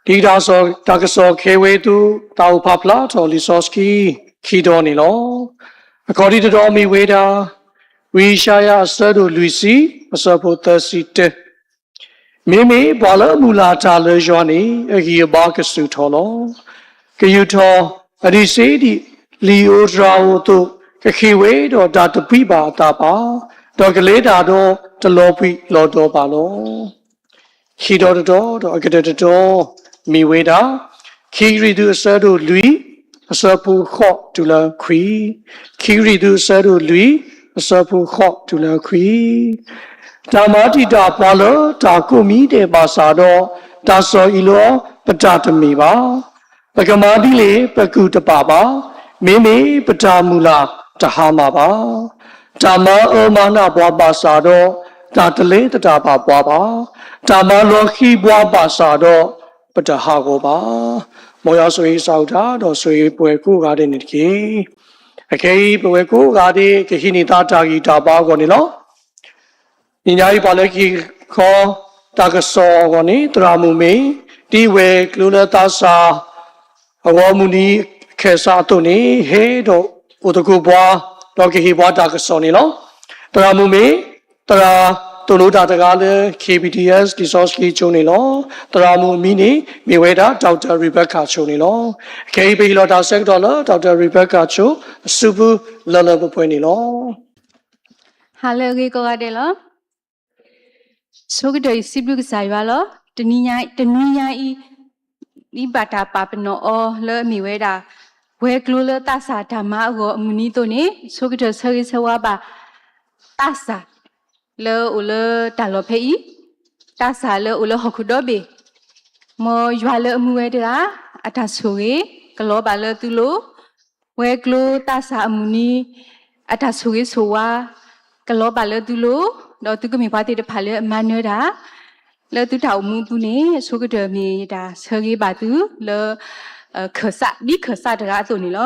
ဒ်တၢ်ကစီၣ်ခဲဝဲအသိး သးအိၣ်ဖးဖျါထီၣ်လံာ်စီဆှံ ခံတီၤန့ၣ်လီၤ. အခီၣ်ထံးတတီၤမ့ၢ်ဝဲဒၣ် ဝံယၡါယၤအဆၢဒိၣ်လွံၢ်ဆံ အဆၢဖိသၢဆံတၢ, မ့မ့ၢ်ပှၤလၢအမုၢ်လၢ်တၢ်လၢယွၤန့ၣ် အဂံၢ်အဘါကဆူၣ်ထီၣ်လီၤ. ကယူာ်ထီၣ်အဒံးစ့ဒံး လံာ်ဧိၤတြၤဧိၤအသိး, ကဃ့ၢ်ဝဲဒီးတၢ်တပျံၤဘၣ်အသးဘၣ်, ဒီးကလဲၤတၢ်ဒီးတလီၤဘှံးလီၤတီၤဘၣ်လီၤ. ခံတီၤတတီၤဒီးအကတၢၢ်တတီၤ မ့ၢ်ဝဲဒၣ် ခံကရံၣ်သူးအဆၢဒိၣ်လွံၢ် အဆၢဖိဃိးတုၤလၢခွံ, ခံကရံၣ်သူးအဆၢဒိၣ်လွံၢ် အဆၢဖိဃိးတုၤလၢခွံ, တၢ်မၤတံာ်တာ်ပှၤလၢတၢ်ကိးမံၤဒဲးဘၣ်ဆၣ်ဒီး တၢ်ဆီၣ်အံၤလီၤပတၢ်တမ့ၢ်ဘၣ်. ပကမၤဒ်လဲၣ်ပကူၣ်တပာ်ဘၣ်, မ့မ့ၢ်ပတၢ်မုၢ်လၢ်တဟါမၢ်ဘၣ်. တၢ်မၤအၢမၤနးပှၤဘၣ်ဆၣ်ဒီး တၢ်တလဲၤသတးဘၣ်ပှၤဘၣ်. တၢ်မၤလီၤဃံၤပှၤဘၣ်ဆၣ်ဒီး ပတဟးဂီၤဘၣ်. မ်ယွၤဆိၣ်ဂ့ၤကစၢ်အုၣ်တၢ် ဒီးဆိၣ်ဂ့ၤပဝဲကိးဂၤဒဲးန့ၣ်တက့ၢ်. အခဲအံၤ ပဝဲကိးဂၤဒဲး ကဟံးန့ၢ်သးတၢ်ဂံၢ်တၢ်ဘါအဂီၢ်န့ၣ်လီၤ. နံၤညါအံၤ ပှၤလၢကဟ့ၣ်ခီတၢ်ကစီၣ်အဂီၢ်န့ၣ် သရၣ်မုၣ်မ့ၢ် ဒ်ဝဲၤကျိၤလၢသးစၢ် အဂီၢ်မုၢ်နံၤခဲစးအသိးန့ၣ် ဟဲဒီးအိၣ်သကိးပှၤ ဒီးကဟ့ၣ်ပှၤတၢ်ကစီၣ်န့ၣ်လီၤ. သရၣ်မုၣ်မ့ၢ် သရၣ်သိၣ်လိတၢ်တဂၤလၢ KBTS လံာ်စီဆှံကၠိန့ၣ်လီၤ. သရၣ်မုၣ်အမံၤန့ၣ် မ့ၢ်ဝဲဒၣ် Doctor Rebecca ကၠိန့ၣ်လီၤ. အခဲအံၤ ပဟ့ၣ်လီၤတၢ်ဆၢကတီၢ်လၢ Doctor Rebecca ကၠိ အစုပူၤလၢလၢပှဲၤပှဲၤန့ၣ်လီၤ. ဟါလၢအဂ့ၤကိးဂၤဒဲးလီၤ. ဆိကတၢၢ်ယစံးဘျုးကစၢ်ယွၤလီၤ. တနံၤညါအံၤ ဒ်ဘၣ်တၢ်ပာ်ပနီၣ်အီၤလၢအမ့ၢ်ဝဲဒၣ် ဝဲၤကျိၤလၢသးစၢ်တၢ်မၤအဂီၢ်အမုၢ်နံၤအသိးန့ၣ် ဆိကတၢၢ်ဆၢဂ့ၤဆၢဝါဘၣ် သးစၢ်လၢအိၣ်လၢတၢ်လီၢ်ဖဲအံၤ, သးစၢ်လၢအိၣ်လၢဟီၣ်ခိၣ်ဒီဘ့ၣ်, မ်ယွၤလၢအမူဝဲတဂၤ အတၢ်ဆိၣ်ဂ့ၤ ကလီၤဘၣ်လၢသုလိၤ, ဝဲၤကျိၤသးစၢ်အမုၢ်နံၤ အတၢ်ဆိၣ်ဂ့ၤဆိၣ်ဝါ ကလီၤဘၣ်လၢသုလိၤ, ဒီးသုကမ့ၢ်ပှၤသ့ၣ်တဖၣ်လၢအမၤနၢၤတၢ် လၢသုတၢ်အိၣ်မူအပူၤန့ၣ် အဆိကတၢၢ်မ့ၢ်ယတၢ်ဆၢဂ့ၤဘၣ်သုလၢ ခၢၣ်စး ဒ်ခၢၣ်စးတဂၤအသိးန့ၣ်လီ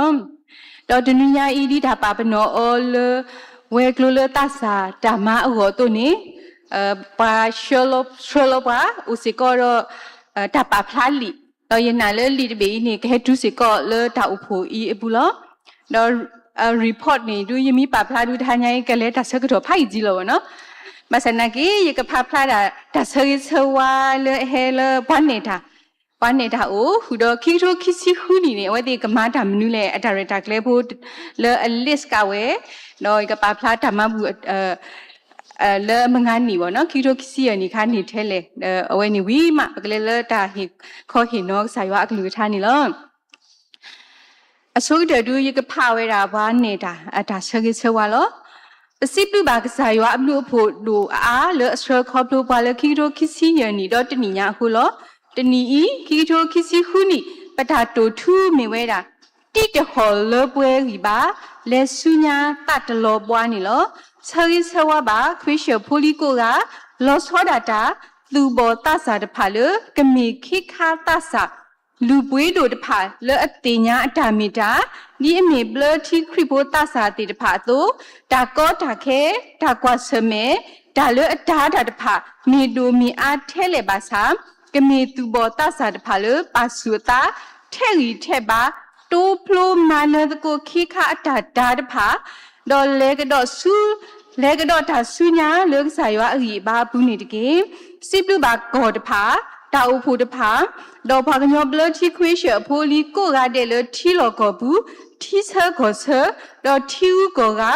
ၤ. ဒီးတနံၤညါအံၤ ဒ်တၢ်ပာ်ပနီၣ်အီၤလၢ ဝဲၤကျိၤလၢသးစၢ်တၢ်မၤအဂီၢ်အသိးန့ၣ် ပှၤဆှၢလီၤပှၤအိၣ်စ့ၢ်ကီးဒီး တၢ်ပာ်ဖျါလံာ်, ဒီးယနာ်လၢလံာ်တဘ့ၣ်အံၤန့ၣ် ကဟဲတုၤစ့ၢ်ကီးလၢတၢ်အိၣ်ဖှိၣ်အံၤအပူၤလီၤ. ဒီး report န့ၣ် ဒုးယမ့ၢ်ပာ်ဖျါဒုးတဟါညါအံၤ ကလဲၤတၢ်ဆၢကတီၢ်ဖးယံာ်လီၤဘၣ်နီၤ. ဘၣ်ဆၣ်နာ်က့ ယကဖးဖျါဒၣ် တၢ်ဆၢဂ့ၤဆၢဝါလၢအဟဲလၢပှၤနဲၣ်တၢ်, ပှၤနဲၣ်တၢ်အိၣ်ဃုာ်ဒီး ခံကထိခံဆံဃုနံၣ်န့ၣ် အဝဲသ့ၣ်ကမၤတၢ်မနုၤလဲၣ် အတၢ်ရဲၣ်တၢ်ကျဲၤဖိလၢအ list ကးဝဲ, ဒီးယကပာ်ဖျါတၢ်မၤဘူၣ် လၢမုၢ်ဂၤနံၣ်ဘၣ်နီၤ, ခံကထိခံဆံယဲၢ်နံၣ်ခါန့ၣ်ထဲလဲၣ်, အဝဲန့ၣ်ဝံၤမး ပကလဲၤလၢတၢ်ဟ့ၣ်ခီဟ့ၣ်နီၤကစၢ်ယွၤအကလုၢ်ကထါန့ၣ်လီၤ. အဆိကတၢၢ်ဒုး ယကဖးဝဲဒၣ်ပှၤနဲၣ်တၢ်အတၢ်ဆၢဂ့ၤဆၢဝါလီၤ. ပစံးဘျုးဘၣ်ကစၢ်ယွၤအဘျုးအဖှိၣ်ဒိၣ်အါလၢအဆှၢခီဖျိပှၤလၢခံကထိခံဆံယဲၢ်နံၣ်ဒီးတနံၣ်ညါအဃိလီၤ. တနံၣ်အံၤ ခံကထိခံဆံဃုနံၣ် ပတၢ်တိာ်ထူမ့ၢ်ဝဲဒၣ် တံၢ်တဟီၣ်လၢပှဲၤဂံၢ်ဘါ လဲၤဆူညါသးတလီၤဘှါန့ၣ်လီၤ. ဆၢဂ့ၤဆၢဝါဘၣ် ခရံာ်ဖိလံၤကိးဂၤ, လီၤဆီဒၣ်တၢ် သူၣ်ဘီၣ်သးစၢ်တဖၣ်လၢ ကမ့ၢ်ခ့ခါသးစၢ် လူၤပှ့ၤဒိၣ်တဖၣ်လၢအသ့ၣ်ညါအတၢ်မ့ၢ်တၢ်, ဒ်အမ့ၢ်ဘျၢထံခရံာ်ဖိသးစၢ်သ့ၣ်တဖၣ်အသိး, တၢ်ကီတၢ်ခဲ, တၢ်ကွၢ်ဆၢၣ်မဲာ်, တၢ်လၢအတၤတၢ်တဖၣ် မ့ၢ်ဒိၣ်မ့ၢ်အါထဲလဲၣ်ဘၣ်ဆၣ်, ကမ့ၢ်သူၣ်ဘီၣ်သးစၢ်တဖၣ်လၢပာ်ဆူၣ်အသး ထဲးဂံၢ်ထဲးဘါ, တိဖျိမၤနၢၤသကိးခ့ခါအတၢ်တၤတဖၣ်, ဒီးလဲၤကဒီးဆူ လဲၤကဒီးတၢ်ဆူညါလၢကစၢ်ယွၤအဂံၢ်အဘါအပူၤန့ၣ်တက့ၢ်. စံးဘျုးဘၣ်ကီၢ်တဖၣ်, တၢ်အိၣ်ဖှိၣ်တဖၣ်, ဒီးပှၤကညီဘျၢထံခွ့ဆၢၣ်အဖိအလံၤကိးဂၤဒဲးလၢထံလီၢ်ကီၢ်ပူၤ, ထံဆၢကီၢ်ဆၢ, ဒီးထံဂုၤကီၢ်ဂၤ,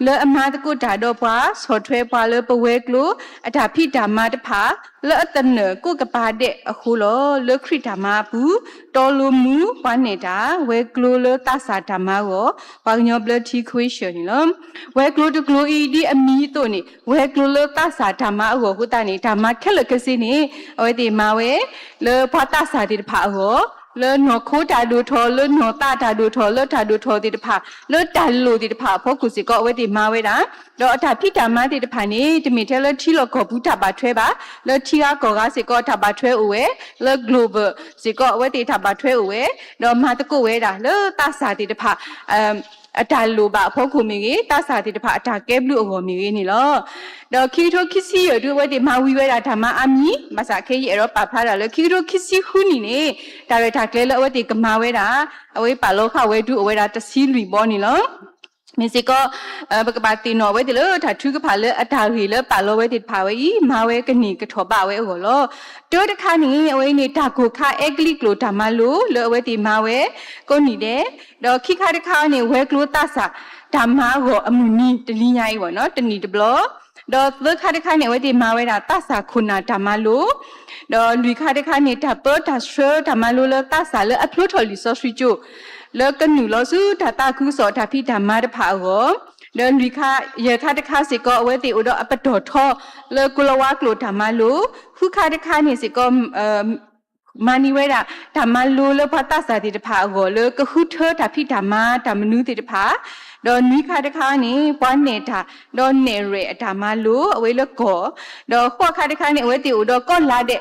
လၢအမၤသကိးတၢ်ဒီးပှၤ, ဆီၣ်ထွဲပှၤလၢပဝဲၤကျိၤ အတၢ်ဖံးတၢ်မၤတဖၣ်, လၢအသနၢၣ်ကိးကပၤဒဲးအဃိလီၤ. လၢခရံာ်တၢ်မၤအပူၤ, တီလိၤမူပှၤနဲၣ်တၢ်, ဝဲၤကျိၤလၢသးစၢ်တၢ်မၤအဂီၢ်, ပှၤကညီဘျၢထံခွ့ဆၢၣ်န့ၣ်လီၤ. ဝဲၤကျိၤတကျိၤအံၤဒ်အမံၤအသိးန့ၣ် ဝဲၤကျိၤလၢသးစၢ်တၢ်မၤအဂီၢ်အဃိသတးန့ၣ် တၢ်မၤခဲလၢာ်ခဲဆ့န့ၣ် အဝဲသ့ၣ်မၤဝဲ လၢပှၤသးစၢ်သ့ၣ်တဖၣ်အဂီၢ်, လၢနီၢ်ခိတၢ်ဒိၣ်ထီၣ်, လၢနီၢ်သးတၢ်ဒိၣ်ထီၣ်, လၢတၢ်ဒိၣ်ထီၣ်သ့ၣ်တဖၣ်, လၢတၢ်လိၣ်သ့ၣ်တဖၣ်အဖီခိၣ်စ့ၢ်ကီး အဝဲသ့ၣ်မၤဝဲဒၣ်. ဒီးအတၢ်ဖံးတၢ်မၤသ့ၣ်တဖၣ်န့ၣ် တမ့ၢ်ထဲလၢထံလီၢ်ကီၢ်ပူၤတၢ်ဘၣ်ထွဲဘၣ်, လၢထံဂၤကီၢ်ဂၤစ့ၢ်ကီးတၢ်ဘၣ်ထွဲအိၣ်ဝဲ, လၢ global စ့ၢ်ကီးအဝဲသ့ၣ်တၢ်ဘၣ်ထွဲအိၣ်ဝဲ, ဒီးမၤသကိးဝဲဒၣ်လၢသးစၢ်သ့ၣ်တဖၣ် အတၢ်လိၣ်ဘၣ်အဖီခိၣ်မ့ၢ်ဂ့ၤ, သးစၢ်သ့ၣ်တဖၣ်အတၢ်ကဲဘျုးအဂီၢ်မ့ၢ်ဂ့ၤန့ၣ်လီၤ. ဒီးခံကထိခံဆံယဲၢ်ဒု အဝဲသ့ၣ်မၤဝံၤဝဲဒၣ်တၢ်မၤအါမံၤ, ဘၣ်ဆၣ်ခဲအံၤယအဲၣ်ဒိးပာ်ဖျါဒၣ်လၢ ခံကထိခံဆံဃုနံၣ်န့ၣ် တၢ်ရဲၣ်တၢ်ကျဲၤလၢအဝဲသ့ၣ်ကမၤဝဲဒၣ်, အဝဲပာ်လီၤဃာ်ဝဲဒုအိၣ်ဝဲဒၣ်တဆံလွံၢ်ဘီန့ၣ်လီၤ. မ့ၢ်စ့ၢ်ကီး ပကဘၣ်သ့ၣ်နီၣ်အဝဲသ့ၣ်လၢတၢ်ထုကဖၣ်လၢအတၢ်ဂ့ၢ်လၢပာ်လီၤဝဲသ့ၣ်တဖၣ်ဝဲအံၤ မၤဝဲကန့ၢ်ကထီၣ်ဘၣ်ဝဲအဂီၢ်လီၤ. တၢတခါန့ၣ် အဝဲန့ၣ် တၢ်ကိၢ်ခါအဲကလံးကျိာ်တၢ်မၤလိလၢအဝဲသ့ၣ်မၤဝဲကိးနံၣ်ဒဲး, ဒီးခံခါတခါန့ၣ် ဝဲၤကျိၤသးစၢ်တၢ်မၤအဂီၢ်အမုၢ်နံၤတနံၤညါအံၤဘၣ်နီၤ, တနံၣ်တဘျီ, ဒီးသၢခါတခါန့ၣ် အဝဲသ့ၣ်မၤဝဲဒၣ်သးစၢ်ခိၣ်နၢ်တၢ်မၤလိ, ဒီးလွံၢ်ခါတခါန့ၣ် တၢ်ပၢတၢ်ဆှၢတၢ်မၤလိလၢသးစၢ်လၢအဖျိထီၣ်လံာ်စီဆှံကၠိ လၢကနုာ်လီၤဆူတၢ်သးခုကစီၣ်တၢ်ဖံးတၢ်မၤတဖၣ်အဂီၢ်, ဒီးလွံၢ်ခါ, ယဲၢ်ခါတခါစ့ၢ်ကီး အဝဲသ့ၣ်အိၣ်ဒီးအပတီၢ်ထီလၢကိလၤဝါကျိာ်တၢ်မၤလိ, ဃုခါတခါန့ၣ်စ့ၢ်ကီး မၤန့ၢ်ဝဲဒၣ် တၢ်မၤလိလၢပှၤသးစၢ်သ့ၣ်တဖၣ်အဂီၢ် လၢကဃုထၢတၢ်ဖံးတၢ်မၤတၢ်မနုၤသ့ၣ်တဖၣ်, ဒီးနွံခါတခါန့ၣ် ပှၤနဲၣ်တၢ် ဒီးနဲၣ်ရဲၣ်အတၢ်မၤလိ အဝဲလၢကီၢ်, ဒီးဃိးခါတခါန့ၣ် အဝဲသ့ၣ်အိၣ်ဒီးကိးလါဒဲး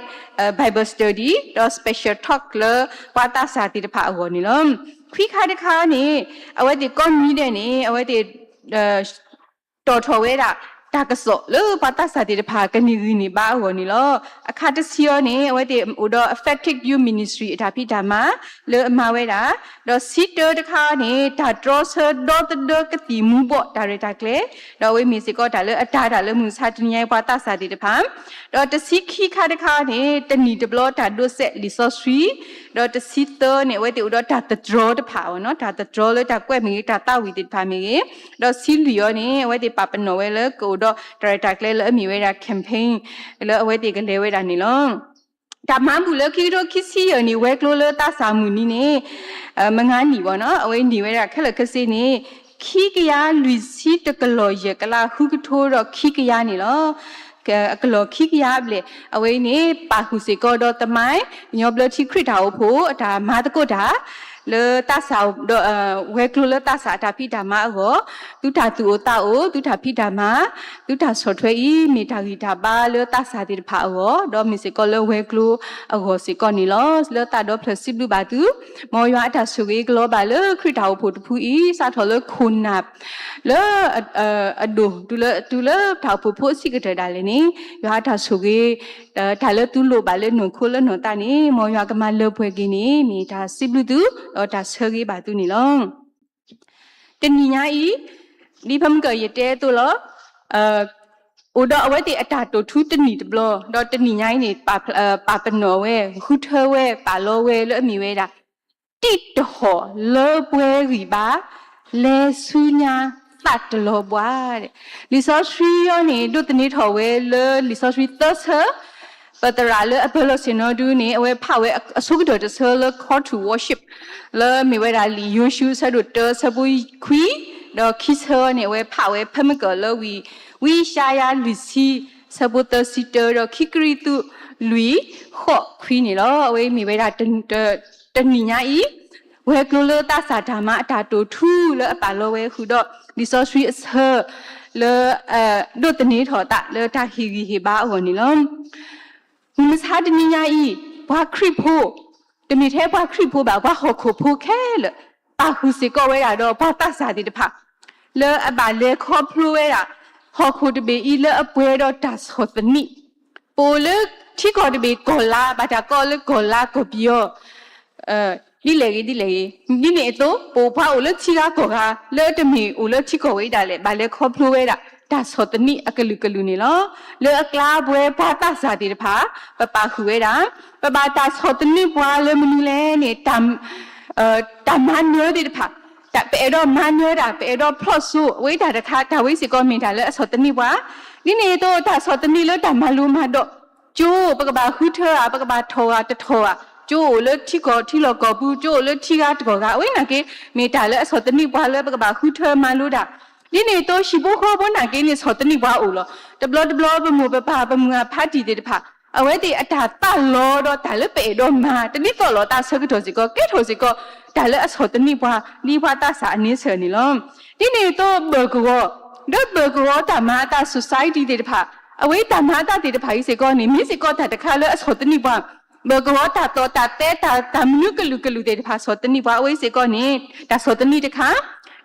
Bible study ဒီး special talk လၢပှၤသးစၢ်သ့ၣ်တဖၣ်အဂီၢ်န့ၣ်လီၤ. ခွံခါတခါန့ၣ် အဝဲသ့ၣ်ကိးနွံဒဲးန့ၣ် အဝဲသ့ၣ် တီၣ်ထီၣ်ဝဲဒၣ် တၢ်ကစီၣ်လၢပှၤသးစၢ်သ့ၣ်တဖၣ်ကန့ၢ်ဂံၢ်န့ၢ်ဘါအဂီၢ်န့ၣ်လီၤ. အခါတဆံအံၤန့ၣ် အဝဲသ့ၣ်အိၣ်ဒီး Effective Youth Ministry အတၢ်ဖံးတၢ်မၤလၢအမၤဝဲဒၣ်, ဒီးဆံတၢတခါန့ၣ် တၢ်တြီဆၢဒီသဒၢကသံၣ်မူၤဘှီးတၢ်ရဲၣ်တၢ်ကျဲၤ, ဒီးအဝဲမ့ၢ်စ့ၢ်ကီးတၢ်လၢအတၢ်တၢ်လၢမုၢ်မဆါတနံၤညါအံၤပှၤသးစၢ်သ့ၣ်တဖၣ်, ဒီးတဆံခံခါတခါန့ၣ် တနံၣ်တဘျီတၢ်ဒိးစဲးလံာ်စီဆှံ, ဒီးတဆံသၢန့ၣ် အဝဲသ့ၣ်အိၣ်ဒီးတၢ်သတြီတဖၣ်အဂီၢ်နီၤ, တၢ်သတြီလၢတၢ်ကွဲးမ့ၢ်ဂ့ၤ တၢ်သးဝံၣ်သ့ၣ်တဖၣ်မ့ၢ်ဂ့ၤ, ဒီးဆံလွံၢ်အံၤန့ၣ် အဝဲသ့ၣ်ပာ်ပနီၣ်ဝဲလၢကအိၣ်ဒီးတၢ်ရဲၣ်တၢ်ကျဲၤလၢအမ့ၢ်ဝဲဒၣ် campaign လၢအဝဲသ့ၣ်ကလဲၤဝဲဒၣ်န့ၣ်လီၤ. တၢ်မၤဘူၣ်လၢခံကထိခံဆံယဲၢ်န့ၣ် ဝဲၤကျိၤလၢသးစၢ်မုၢ်နံၤန့ၣ် မုၢ်နံၤဘၣ်နီၤ, အဝဲန့ၢ်ဝဲဒၣ်ခဲလၢာ်ခဲဆ့န့ၣ် ခံကယၤလွံၢ်ဆံတကလီၢ်ယဲၢ်ကလးဃုကထိဒီးခံကယၤန့ၣ်လီၤ. အကလီၢ်ခံကယၤအဘျဲၣ် အဝဲအံၤန့ၣ် ပာ်ဃုာ်စ့ၢ်ကီးဒီးသမိုင်း ကညီဘျၢထံခရံာ်တၢ်အိၣ်ဖှိၣ် အတၢ်မၤသကိးတၢ် လၢသးစၢ်ဒီး ဝဲၤကျိၤလၢသးစၢ်အတၢ်ဖံးတၢ်မၤအဂီၢ်, သုတၢ်သူၣ်အိၣ်သးအိၣ်, သုတၢ်ဖံးတၢ်မၤ, သုတၢ်ဆီၣ်ထွဲအံၤ မ့ၢ်တၢ်ဂံၢ်တၢ်ဘါလၢသးစၢ်သ့ၣ်တဖၣ်အဂီၢ်, ဒီးမ့ၢ်စ့ၢ်ကီးလၢဝဲၤကျိၤအဂီၢ်စ့ၢ်ကီးန့ၣ်လီၤ. လၢသးဒီဖျၢၣ်စံးဘျုးဘၣ်သု, မ်ယွၤအတၢ်ဆိၣ်ဂ့ၤကလီၤဘၣ်လၢခရံာ်တၢ်အိၣ်ဖှိၣ်တဖုအံၤ စးထီၣ်လၢခိၣ်နၢ် လၢ အဒိၣ် တုၤလၢတၢ်အိၣ်ဖှိၣ်ဖိအဆံးကတၢၢ်ဒၣ်လဲာ်န့ၣ် ယွၤအတၢ်ဆိၣ်ဂ့ၤ တၢ်လၢသုလိၣ်ဘၣ်လၢနီၢ်ခိလၢနီၢ်သးန့ၣ် မ်ယွၤကမၤလၢပှဲၤက့ၤန့ၣ် မ့ၢ်တၢ်စံးဘျုးသု ဒီးတၢ်ဆၢဂ့ၤဘၣ်သုန့ၣ်လီၤ. တနံၤညါအံၤ ဒ်ဖဲမုၢ်ကၢၢ်ယတဲအသိးလီၤ. အိၣ်ဒီးအဝဲသ့ၣ်အတၢ်တိာ်ထူတနံၣ်တဘျီ, ဒီးတနံၤညါအံၤန့ၣ် ပာ်ပနီၣ်ဝဲ ဃုထၢဝဲ ပာ်လီၤဝဲလၢအမ့ၢ်ဝဲဒၣ် တံၢ်တဟီၣ်လၢပှဲၤဂံၢ်ဘါ လဲၤဆူညါသးတလီၤဘှါ. လံာ်စီဆှံအံၤန့ၣ် ဒိးသန့ၤထီၣ်ဝဲလၢလံာ်စီဆှံသၢဆၢ, ပသရၣ်လၢအပၢၤလီၢ်ဆ့ၣ်နီၤဒုန့ၣ် အဝဲဖးဝဲအဆိကတၢၢ်တဆၢလၢ Call to Worship လၢမ့ၢ်ဝဲဒၣ်လံာ်ယိၤၡူအဆၢဒိၣ်တၢအဆၢဖိခွံ, ဒီးခံဆၢန့ၣ် အဝဲဖးဝဲဖဲမုၢ်ကၢၢ်လၢဝံၢ် ဝံယၡါယၤလွံၢ်ဆံ ဆၢဖိသၢဆံတၢ ဒီးခံကရံၣ်သူးလွံၢ် ဃိးခွံန့ၣ်လီၤ. အဝဲမ့ၢ်ဝဲဒၣ် တနံၤညါအံၤ ဝဲၤကျိၤလၢသးစၢ်တၢ်မၤအတၢ်တိာ်ထူလၢအပာ်လီၤဝဲဃုာ်ဒီး လံာ်စီဆှံအဆၢ လၢ ဒိးသန့ၤထီၣ်သးလၢတၢ်ဟ့ၣ်ဂံၢ်ဟ့ၣ်ဘါအဂီၢ်န့ၣ်လီၤ. မုၢ်မဆါတနံၤညါအံၤ ပှၤခရံာ်ဖိ, တမ့ၢ်ထဲပှၤခရံာ်ဖိဘၣ် ပှၤဟီၣ်ခိၣ်ဖိခဲလၢာ် ပာ်ဃုာ်စ့ၢ်ကီးဝဲဒၣ်ဒီးပှၤသးစၢ်သ့ၣ်တဖၣ် လၢအဘၣ်လဲၤခီဖျိဝဲဒၣ် ဟီၣ်ခိၣ်တဘ့ၣ်အံၤလၢအပှဲၤဒီးတၢ်ဆီၣ်သနံး, ပအိၣ်လၢထံကီၢ်တဘ့ၣ်ကီၢ်လါ ဘၣ်တၢ်ကိးလၢကီၢ်လါကီၢ်ပယီၤ ဒ်လဲၣ်ဂ့ၤဒ်လဲၣ်ဂ့ၤ, ဒ်န့ၣ်အသိး ပအိၣ်ပှၤအိၣ်လၢထံဂၤကီၢ်ဂၤ လၢတမ့ၢ်အိၣ်လၢထံကီၢ်ဝဲဒၣ်လဲာ် ဘၣ်လဲၤခီဖျိဝဲဒၣ် တၢ်ဆီၣ်သနံးအကလုာ်ကလုာ်န့ၣ်လီၤ. လၢအကျါပှဲၤပှၤသးစၢ်သ့ၣ်တဖၣ် ပပာ်ဃုာ်ဝဲဒၣ် ပဘၣ်တၢ်ဆီၣ်သနံးပှၤလၢမနုၤလဲၣ်န့ၣ် တၢ်မၤနၢၤသ့ၣ်တဖၣ်, ပအဲၣ်ဒိးမၤနၢၤတၢ် ပအဲၣ်ဒိးဖျီၣ်စိ အဝဲတၢ်တခါ တၢ်ဝဲစ့ၢ်ကီးမ့ၢ်တၢ်လၢအဆီၣ်သနံးပှၤ, ဒ်န့ၣ်အသိး တၢ်ဆီၣ်သနံးလၢတၢ်မၤလိမၤဒိး ကၠိ ပကဘၣ်ဃုထၢဧါ ပကဘၣ်ထီၣ်ဧါ တထီၣ်ဧါ, ကၠိအိၣ်လၢထံကီၢ်ထံလီၢ်ကီၢ်ပူၤ ကၠိအိၣ်လၢထံဂၤတကီၢ်ဂၤ အဝဲနာ်က့ မ့ၢ်တၢ်လၢအဆီၣ်သနံးပှၤလၢပကဘၣ်ဃုထၢမၤလိတၢ်, ဒ်န့ၣ်အသိး ဟံၣ်ဖိဃီဖိနာ်က့န့ၣ် ဆီၣ်သနံးပှၤအိၣ်လီၤ. တဘျီတဘျီပမိၢ်ပပၢ်ပမုၢ်အဖါတံၢ်သ့ၣ်တဖၣ် အဝဲသ့ၣ်အတၢ်သးလီဒီးတၢ်လၢပအဲၣ်ဒိးမၤ တဒ်သိးလိာ်သးဆၢကတီၢ်စ့ၢ်ကီး ကဲထီၣ်စ့ၢ်ကီး တၢ်လၢအဆီၣ်သနံးပှၤ ဒ်ပှၤသးစၢ်အန့ဆၢၣ်န့ၣ်လီၤ. ဒ်န့ၣ်အသိးဘၢၣ်ကဝီၤ ဒီးဘၢၣ်ကဝီၤတၢ်မၤအသး society သ့ၣ်တဖၣ် အဝဲတၢ်မၤအသးသ့ၣ်တဖၣ်အံၤစ့ၢ်ကီးန့ၣ် မ့ၢ်စ့ၢ်ကီးတၢ်တခါလၢအဆီၣ်သနံးပှၤ ဘၢၣ်ကဝီၤတၢ်သီၣ်တၢ်သဲ တၢ်မနုၤကလုာ်ကလုာ်သ့ၣ်တဖၣ်ဆီၣ်သနံးပှၤ အဝဲအံၤစ့ၢ်ကီးန့ၣ် တၢ်ဆီၣ်သနံးတခါ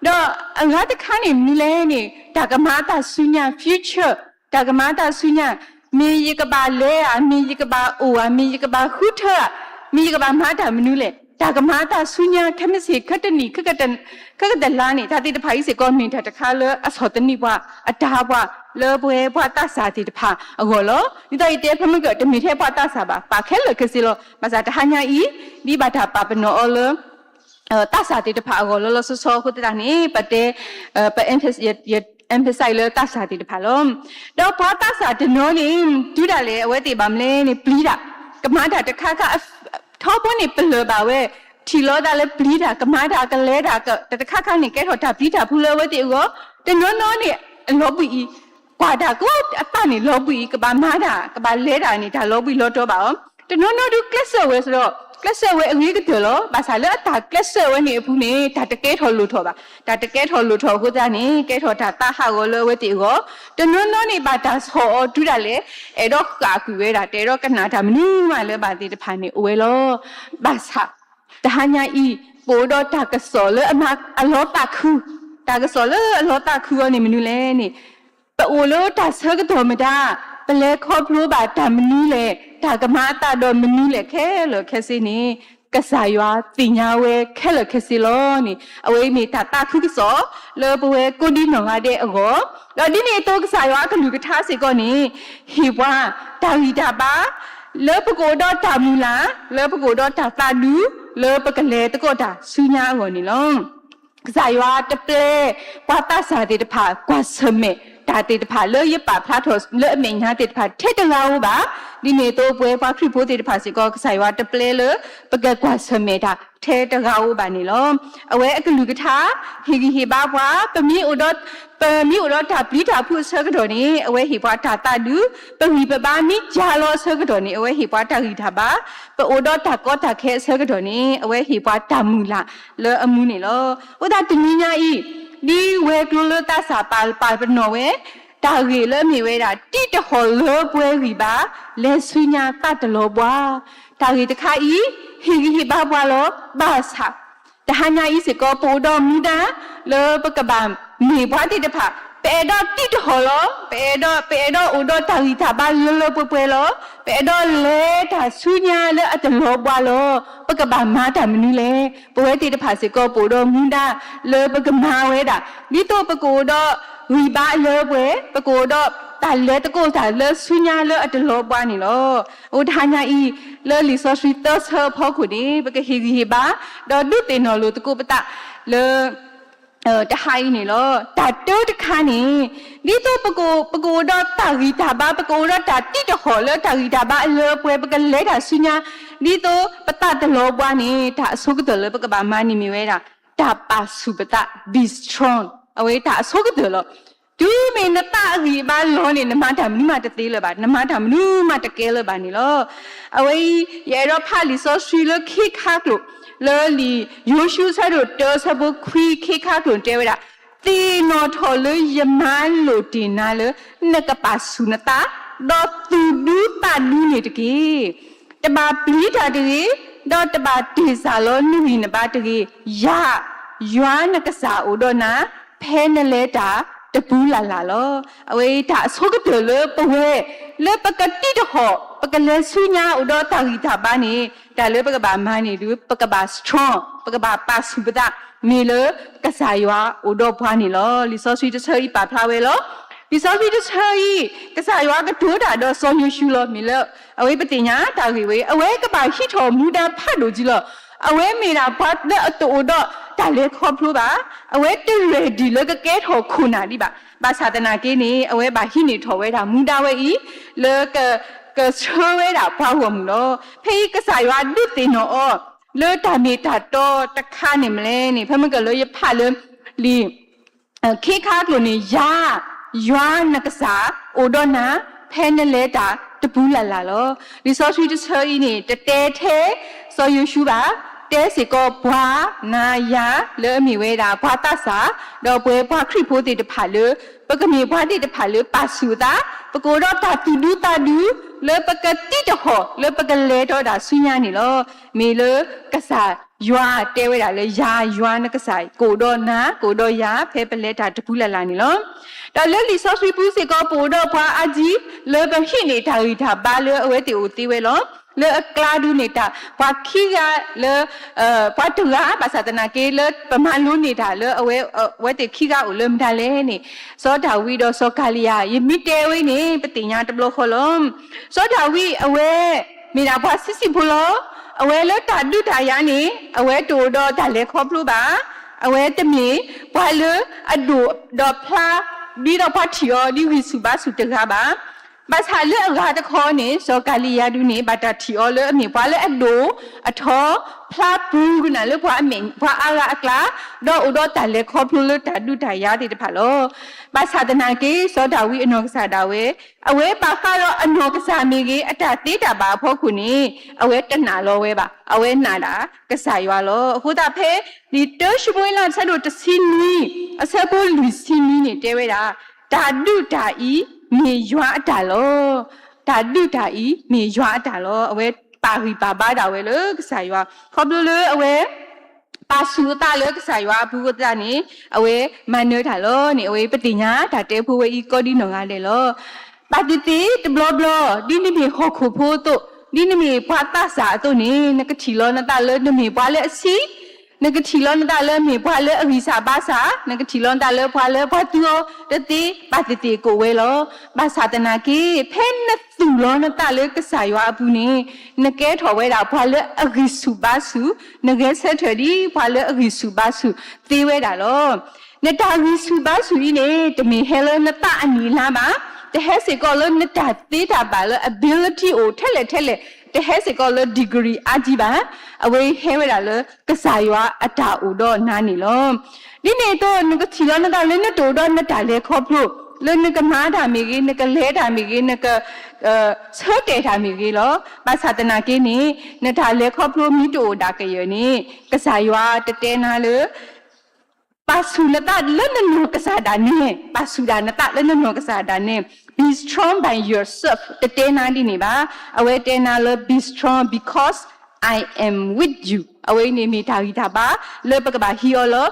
ဒီးအဂၤတခါန့ၣ်မနုၤလဲၣ်န့ၣ် တၢ်ကမၤအသးဆူညါ future တၢ်ကမၤအသးဆူညါ မ့ၢ်ယကဘၣ်လဲၤဧါ မ့ၢ်ယကဘၣ်အိၣ်ဧါ မ့ၢ်ယကဘၣ်ဃုထၢဧါ မ့ၢ်ယကဘၣ်မၤတၢ်မနုၤလဲၣ် တၢ်ကမၤအသးဆူညါ ခဲမုၢ်ဆ့ၣ် ခဲတနံၣ် ခဲကတလါန့ၣ် တၢ်သ့ၣ်တဖၣ်အံၤစ့ၢ်ကီး မ့ၢ်တၢ်တခါလၢအဆီၣ်သနံးပှၤ အတၢ်ပှၤ လၢပဝဲပှၤသးစၢ်သ့ၣ်တဖၣ်အဂီၢ်လီၤ. ဒ်သိးယတဲဖဲမုၢ်ကၢၢ် တမ့ၢ်ထဲပှၤသးစၢ်ဘၣ် ပာ်ခဲလၢာ်ခဲဆ့လီၤ. ဘၣ်ဆၣ်တဟါညါအံၤ ဒ်ဘၣ်တၢ်ပာ်ပနီၣ်အီၤလၢ သးစၢ်သ့ၣ်တဖၣ်အဂီၢ်လီၤလီၤဆီဆီအဃိသတးန့ၣ် ပတဲ ပ ယ emphasize လၢသးစၢ်သ့ၣ်တဖၣ်လီၤ. ဒီးပှၤသးစၢ်တနီၤန့ၣ် တုၤဒၣ်လဲာ် အဝဲသ့ၣ်ဘၣ်မနုၤလဲၣ်န့ၣ် ပျံၤတၢ် ကမၤတၢ်တခါခါ ထီဘိန့ၣ်ပလၢၢ်ဘၣ်ဝဲ ထံၣ်လီၤသးလၢပျံၤတၢ် ကမၤတၢ်ကလဲၤတၢ် တခါခါန့ၣ် ကဲထီၣ်တၢ်ပျံၤတၢ်ဖုးလၢအဝဲသ့ၣ်အဂီၢ် တနီၤနီၤန့ၣ် အလီၤဘှံးအံၤ ကွၢ်တၢ်ကိးအသးန့ၣ်လီၤဘှံးအံၤ ကဘၣ်မၤတၢ် ကဘၣ်လဲၤတၢ်န့ၣ် တၢ်လီၤဘှံးလီၤတီၤဘၣ်အီၤ တနီၤနီၤဒုးကျဲးစၢးဝဲစ့ၢ်ကီး ကျဲးစၢးဝဲအဂ့ၤကတၢၢ်လီၤ. ဘၣ်ဆၣ်လၢအတၢ်ကျဲးစၢးဝဲန့ၣ်အပူၤန့ၣ် တၢ်တကဲထီၣ်လိၣ်ထီၣ်ဘၣ်. တၢ်တကဲထီၣ်လိၣ်ထီၣ်အဃိသတးန့ၣ် ကဲထီၣ်တၢ်သးဟးဂီၤလၢအဝဲသ့ၣ်အဂီၢ် တနီၤနီၤန့ၣ် ဘၣ်တၢ်ဆီၣ်အီၤတုၤဒၣ်လဲာ် အဲၣ်ဒိးဃၣ်ကွံာ်ဝဲဒၣ် တအဲၣ်ဒိးကနၣ်တၢ်မနုၤမးလၢဘၣ်သ့ၣ်တဖၣ်န့ၣ်အိၣ်ဝဲလီၤ. ဘၣ်ဆၣ် တဟါညါအံၤ ပအိၣ်ဒီးတၢ်ကစီၣ်လၢအမၤအလီၤသးခု, တၢ်ကစီၣ်လၢအလီၤသးခုအီၤန့ၣ်မနုၤလဲၣ်န့ၣ်, ပအိၣ်လၢတၢ်ဆၢကတီၢ်မတၤ, ပလဲၤခီဖျိဘၣ်တၢ်မနုၤလဲၣ်, တၢ်ကမၤအသးဒီးမနုၤလဲၣ်ခဲလၢာ်ခဲဆ့န့ၣ်, ကစၢ်ယွၤသ့ၣ်ညါဝဲခဲလၢာ်ခဲဆ့လီၤန့ၣ်, အဝဲအံၤမ့ၢ်တၢ်သးခုကစီၣ် လၢပဝဲကိးဒံနီၢ်ဂၤဒဲးအဂီၢ်, ဒီးဒ်န့ၣ်အသိးကစၢ်ယွၤအကလုၢ်ကထါစ့ၢ်ကီးန့ၣ်, ဟ့ၣ်ပှၤ တၢ်ဂံၢ်တၢ်ဘါ လၢပကအိၣ်ဒီးတၢ်မုၢ်လၢ်, လၢပကအိၣ်ဒီးတၢ်သးဒူ, လၢပကလဲၤသကိးတၢ်ဆူညါအဂီၢ်န့ၣ်လီၤ. ကစၢ်ယွၤတပျဲ ပှၤသးစၢ်သ့ၣ်တဖၣ် ကွၢ်ဆၢၣ်မဲာ်တၢ်သ့ၣ်တဖၣ်လၢယပာ်ဖျါထီၣ်လၢအမဲာ်ညါသ့ၣ်တဖၣ်ထဲတဂၤဧိၤဘၣ်. ဒ်န့ၣ်အသိးပဝဲပှၤခရံာ်ဖိသ့ၣ်တဖၣ်စ့ၢ်ကီး ကစၢ်ယွၤတပျဲလၢ ပကကွၢ်ဆၢၣ်မဲာ်တၢ်ထဲတဂၤဧိၤဘၣ်န့ၣ်လီၤ. အဝဲအကလုၢ်ကထါ ဟ့ၣ်ဂံၢ်ဟ့ၣ်ဘါပှၤ, ပမ့ၢ်အိၣ်ဒီး ပမ့ၢ်အိၣ်ဒီးတၢ်ပျံၤတၢ်ဖုးအဆၢကတီၢ်န့ၣ် အဝဲဟ့ၣ်ပှၤတၢ်သးဒူ, ပဂံၢ်ပဘါမ့ၢ်ကၢ်လီၤအဆၢကတီၢ်န့ၣ် အဝဲဟ့ၣ်ပှၤတၢ်ဂံၢ်တၢ်ဘါ, ပအိၣ်ဒီးတၢ်ကီတၢ်ခဲအဆၢကတီၢ်န့ၣ် အဝဲဟ့ၣ်ပှၤတၢ်မုၢ်လၢ်လၢအမူန့ၣ်လီၤ. အဃိသတးတနံၤညါအံၤ, ဒ်ဝဲၤကျိၤလၢသးစၢ်ပာ်ပာ်ပနီၣ်ဝဲ, တၢ်ဂ့ၢ်လၢအမ့ၢ်ဝဲဒၣ် တံၢ်တဟီၣ်လၢပှဲၤဂံၢ်ဘါ, လဲၤဆူညါသးတလီၤဘှါ, တၢ်ဂ့ၢ်တခါအံၤ ဟ့ၣ်ဂံၢ်ဟ့ၣ်ဘါပှၤလီၤ. ဘၣ်ဆၣ် တဟါညါအံၤစ့ၢ်ကီး ပအိၣ်ဒီးမူဒါ လၢပကဘၣ်မ့ၢ်ပှၤသ့ၣ်တဖၣ်, ပအဲၣ်ဒိးတံၢ်တဟီၣ်လီၤ. ပအဲၣ်ဒိး ပအဲၣ်ဒိးအိၣ်ဒီးတၢ်ဂံၢ်တၢ်ဘါလၢလၢပှဲၤပှဲၤလီၤ. ပအဲၣ်ဒိးလဲၤတၢ်ဆူညါလၢအတလီၤဘှါလီၤ. ပကဘၣ်မၤတၢ်မနုၤလဲၣ်. ပဝဲသ့ၣ်တဖၣ်စ့ၢ်ကီး ပအိၣ်ဒီးမူဒါ လၢပကမၤဝဲဒၣ် ဒ်သိးပကအိၣ်ဒီးဂံၢ်ဘါအလၢပှဲၤ, ပကအိၣ်ဒီးတၢ်လဲၤသကိးတၢ်လၢဆူညါလၢအတလီၤဘှါန့ၣ်လီၤ. အဃိတဟါညါအံၤ လၢလံာ်စီဆှံသၢဆၢအဖီခိၣ်န့ၣ် ပကဟ့ၣ်ဂံၢ်ဟ့ၣ်ဘါ ဒီးဒုးသ့ၣ်နီၣ်လိာ်သကိးပသးလၢ တဟါအံၤန့ၣ်လီၤ. တၢ်တၢတခါန့ၣ် ဒ်သိးပကအိၣ်ဒီးတၢ်ဂံၢ်တၢ်ဘါ, ပကအိၣ်ဒီးတၢ်တံၢ်တဟီၣ်လၢတၢ်ဂံၢ်တၢ်ဘါအလၢပှဲၤ, ပကလဲၤတၢ်ဆူညါ ဒ်သိးပသးတလီၤဘှါန့ၣ် တၢ်အဆိကတၢၢ်လၢပကဘၣ်မၤန့ၣ်မ့ၢ်ဝဲဒၣ် တၢ်ပာ်ဆူၣ်ပသး be strong အဝဲတၢ်အဆိကတၢၢ်လီၤ. တုၤမ့ၢ်နသးအဂံၢ်အဘါလီၤန့ၣ် နမၤတၢ်မနုၤမးတသ့လၢၤဘၣ်, နမၤတၢ်မနုၤမးတကဲလၢၤဘၣ်န့ၣ်လီၤ. အဝဲအံၤ ယအဲၣ်ဒိးဖးလံာ်စီဆှံလၢခ့ခါကျိာ် လၢလံာ်ယိၤၡူအဆၢဒိၣ်တၢအဆၢဖိခွံ ခ့ခါကျိာ်တဲဝဲဒၣ်, သ့ၣ်နီၣ်ထီၣ်လၢယမၤလိာ်တ့ၢ်နၤလၢ နကပာ်ဆူၣ်နသး, ဒီးသူၣ်ဒူသးဒူန့ၣ်တက့ၢ်. တဘၣ်ပျံၤတၢ်တဂ့ၤ, ဒီးတဘၣ်တ့ၢ်စၢ်လီၤနဂံၢ်နဘါတဂ့ၤ. ယၤ, ယွၤနကစၢ်အိၣ်ဒီးနၤ, ဖဲနလဲၤတၢ်တပူၤလၢ်လၢ်လီၤ. အဝဲအံၤတၢ်အဆိကတၢၢ်လၢပဝဲ လၢပကတံၢ်တဟီၣ် ပကလဲၤဆူညါအိၣ်ဒီးတၢ်ဂံၢ်တၢ်ဘါန့ၣ် တၢ်လၢပကဘၣ်မၤန့ၣ်ဒုး ပကဘၣ် strong ပကဘၣ်ပာ်ဆူၣ်ပသး မ့ၢ်လၢကစၢ်ယွၤအိၣ်ဒီးပှၤန့ၣ်လီၤ. လံာ်စီဆှံတဆၢအံၤပာ်ဖျါဝဲလီၤ. လံာ်စီဆှံတဆၢအံၤ ကစၢ်ယွၤကတိၤတၢ်ဒီးစီၤယိၤၡူလီၤ. မ့ၢ်လၢ အဝဲပသ့ၣ်ညါတၢ်ဂ့ၢ်ဝဲ အဝဲကဘၣ်ဟံးထီၣ်မူဒါဖးဒိၣ်က့လီၤ. အဝဲမ့ၢ်ဒၣ်ပှၤလၢအတအိၣ်ဒီးတၢ်လဲၤခီဖျိဘၣ်. အဝဲတ ready လၢကကဲထီၣ်ခိၣ်နၢ်ဒံးဘၣ်. ဘၣ်ဆၣ်သနာ်က့န့ၣ် အဝဲဘၣ်ဟံးန့ၢ်ထီၣ်ဝဲဒၣ်မူဒါဝဲအံၤ လၢ ကဆှၢဝဲဒၣ်ပှၤဂီၢ်မုၢ်လီၤ. ဖဲအံၤကစၢ်ယွၤဒုးသ့ၣ်နီၣ်အီၤ လၢတၢ်မ့ၢ်တၢ်တီတခါန့ၣ်မ့ၢ်လဲၣ်န့ၣ် ဖဲမ့ၢ်ကလၢယဖးလၢ လံာ် ခ့ခါကျိာ်န့ၣ် ယၤ, ယွၤနကစၢ်အိၣ်ဒီးနၤ ဖဲနလဲၤတၢ်တ တပူၤလၢ်လၢ်လီၤ. လံာ်စီဆှံတဆၢအံၤန့ၣ် တတဲထဲစီၤယိၤၡူဘၣ်, တဲစ့ၢ်ကီးပှၤနၤယၤလၢအမ့ၢ်ဝဲဒၣ်ပှၤသးစၢ်, ဒီးပဝဲပှၤခရံာ်ဖိသ့ၣ်တဖၣ်လၢ ပကမ့ၢ်ပှၤသ့ၣ်တဖၣ်လၢပာ်ဆူၣ်အသး, ပကအိၣ်ဒီးတၢ်သူၣ်ဒူသးဒူ လၢပကတံၢ်တဟီၣ်လၢပကလဲၤဒီးတၢ်ဆူညါန့ၣ်လီၤ. မ့ၢ်လၢကစၢ်ယွၤတဲဝဲဒၣ်လၢ ယၤယွၤနကစၢ်ကအိၣ်ဒီးနၤ ကအိၣ်ဒီးယၤ ဖဲပလဲၤတၢ်တပူၤလၢ်လၢ်န့ၣ်လီၤ. ဒီးလၢလံာ်စီဆှံပူၤစ့ၢ်ကီး ပအိၣ်ဒီးပှၤအါကံ လၢပဟံးန့ၢ်တၢ်ဂံၢ်တၢ်ဘါလၢအဝဲသ့ၣ်အိၣ်သ့ဝဲလီၤ. လၢအကျါဒုးန့ၣ်တၢ် ပှၤခံဂၤလၢ ပှၤတဂၤ ဘၣ်ဆၣ်သနာ်က့လၢပမၤလိန့ၢ်တၢ်လၢအဝဲ အဝဲသ့ၣ်ခံဂၤအိၣ်လၢမတၤလဲၣ်န့ၣ် စီၤဒၤဝံးဒီးစီၤကၤလံယၤ ယမ့ၢ်တဲဝဲန့ၣ် ပသ့ၣ်ညါတဘျီဃီလီၤ. စီၤဒၤဝံးအဝဲ မ့ၢ်ဒၣ်ပှၤဆံးဆံးဖိလီၤ. အဝဲလၢတၢ်ဒုးတၢ်ယၤန့ၣ် အဝဲတအိၣ်ဒီးတၢ်လဲၤခီဖျိဘၣ်. အဝဲတမ့ၢ်ပှၤလၢအဒိၣ်ဒီးဖျါ ဒ်သိးပှၤထံၣ်အီၤဒ်ဂံၢ်ဆူၣ်ဘါဆူၣ်တဂၤဘၣ်. ဘၣ်ဆၣ်လၢအဂၤတခီန့ၣ် စီၤကၤလံယၤဒုးန့ၣ် ဘၣ်တၢ်ထံၣ်အီၤလၢအမ့ၢ်ပှၤလၢအဒိၣ်အထီ ဖျါပူၤကနၣ်လၢပှၤအမဲာ် ပှၤအါဂၤအကျါ, ဒီးအိၣ်ဒီးတၢ်လဲၤခီဖျိလၢတၢ်ဒုးတၢ်ယၤသ့ၣ်တဖၣ်လီၤ. ဘၣ်ဆၣ်သနာ်က့ စီၤဒၤဝံးအနီၢ်ကစၢ်ဒၣ်ဝဲ အဝဲဘၣ်ဃးဒီးအနီၢ်ကစၢ်မ့ၢ်ဂ့ၤ အတၢ်သ့တၢ်ဘၣ်အဖီခိၣ်န့ၣ် အဝဲတနာ်လီၤဝဲဘၣ်. အဝဲနာ်ဒၣ်ကစၢ်ယွၤလီၤ. အဃိသတးဖဲ လံာ်တၢၡမူၤအ့လး အဆၢဒိၣ်တဆံနွံ အဆၢဖိလွံၢ်ဆံနွံန့ၣ် တဲဝဲဒၣ်, တၢ်ဒုးတၢ်အံၤ မ့ၢ်ယွၤအတၢ်လီၤ. တၢ်ဒုးတၢ်အံၤ မ့ၢ်ယွၤအတၢ်လီၤ. အဝဲပာ်ဂံၢ်ပာ်ဘါဒၣ်ဝဲလၢကစၢ်ယွၤ ခီဖျိလၢအဝဲ ပာ်ဆူၣ်အသးလၢကစၢ်ယွၤအပူၤအဃိသတးန့ၣ် အဝဲမၤနၢၤတၢ်လီၤန့ၣ် အဝဲပသ့ၣ်ညါတၢ်တဲဖိဝဲအံၤ ကိးဒ်နီၢ်ဂၤဒဲးလီၤ. ဘၣ်သ့ၣ်သ့ၣ်တဘျီဘျီ ဒ်နမ့ၢ်ဟီၣ်ခိၣ်ဖိအသိး, ဒ်နမ့ၢ်ပှၤသးစၢ်အသိးန့ၣ် နကထံၣ်လီၤနသးလၢနမ့ၢ်ပှၤလၢအဆံး, နကထံၣ်လီၤနသးလၢမ့ၢ်ပှၤလၢအဂံၢ်စၢ်ဘါစၢ်, နကထံၣ်လီၤနသးလၢပှၤလၢပှၤသူအီၤတသ့, ဘၣ်သ့ၣ်သ့ၣ်ကအိၣ်ဝဲလီၤ. ဘၣ်ဆၣ်သနာ်က့ ဖဲနသူၣ်လီၤနသးလၢကစၢ်ယွၤအပူၤန့ၣ် နကဲထီၣ်ဝဲဒၣ်ပှၤလၢအဂံၢ်ဆူၣ်ဘါဆူၣ်, နဂဲၤဆၢထၢၣ်ဒ်ပှၤလၢအဂံၢ်ဆူၣ်ဘါဆူၣ်သ့ဝဲဒၣ်လီၤ. နတၢ်ဂံၢ်ဆူၣ်ဘါဆူၣ်အံၤန့ၣ် တမ့ၢ်ဟဲလၢနသးအနံၣ်အလါဘၣ်, တဟဲစ့ၢ်ကီးလၢနတၢ်သ့တၢ်ဘၣ်လၢ ability အိၣ်ထဲလဲၣ်ထဲလဲၣ်, တဟဲစ့ၢ်ကီးလၢ degree အါကံဘၣ်, အဝဲဟဲဝဲဒၣ်လၢကစၢ်ယွၤအတၢ်အိၣ်ဒီးနၤန့ၣ်လီၤ. ဒ်န့ၣ်အသိး နကထံၣ်လီၤနသးလၢနတအိၣ်ဒီးနတၢ်လဲၤခီဖျိ, လၢနကမၤတၢ်မ့ၢ်ဂ့ၤ, နကလဲၤတၢ်မ့ၢ်ဂ့ၤ, နက ဆၢတဲာ်တၢ်မ့ၢ်ဂ့ၤလီၤ. ဘၣ်ဆၣ်သနာ်က့န့ၣ် နတၢ်လဲၤခီဖျိမ့ၢ်တအိၣ်ဒၣ်ကယၢၢ်န့ၣ် ကစၢ်ယွၤတတဲနၤလၢ ပာ်ဆူၣ်နသးလၢနနီၢ်ကစၢ်ဒၣ်နဲ, ပာ်ဆူၣ်ဒၣ်နသးလၢနနီၢ်ကစၢ်ဒၣ်နဲ, be strong by yourself တတဲနၤဒ်န့ၣ်ဘၣ်. အဝဲတဲနၤလၢ be strong because I am with you. အဝဲအံၤန့ၣ်မ့ၢ်တၢ်ဂံၢ်တၢ်ဘါလၢပကဘၣ်ဟံးအီၤလီၤ.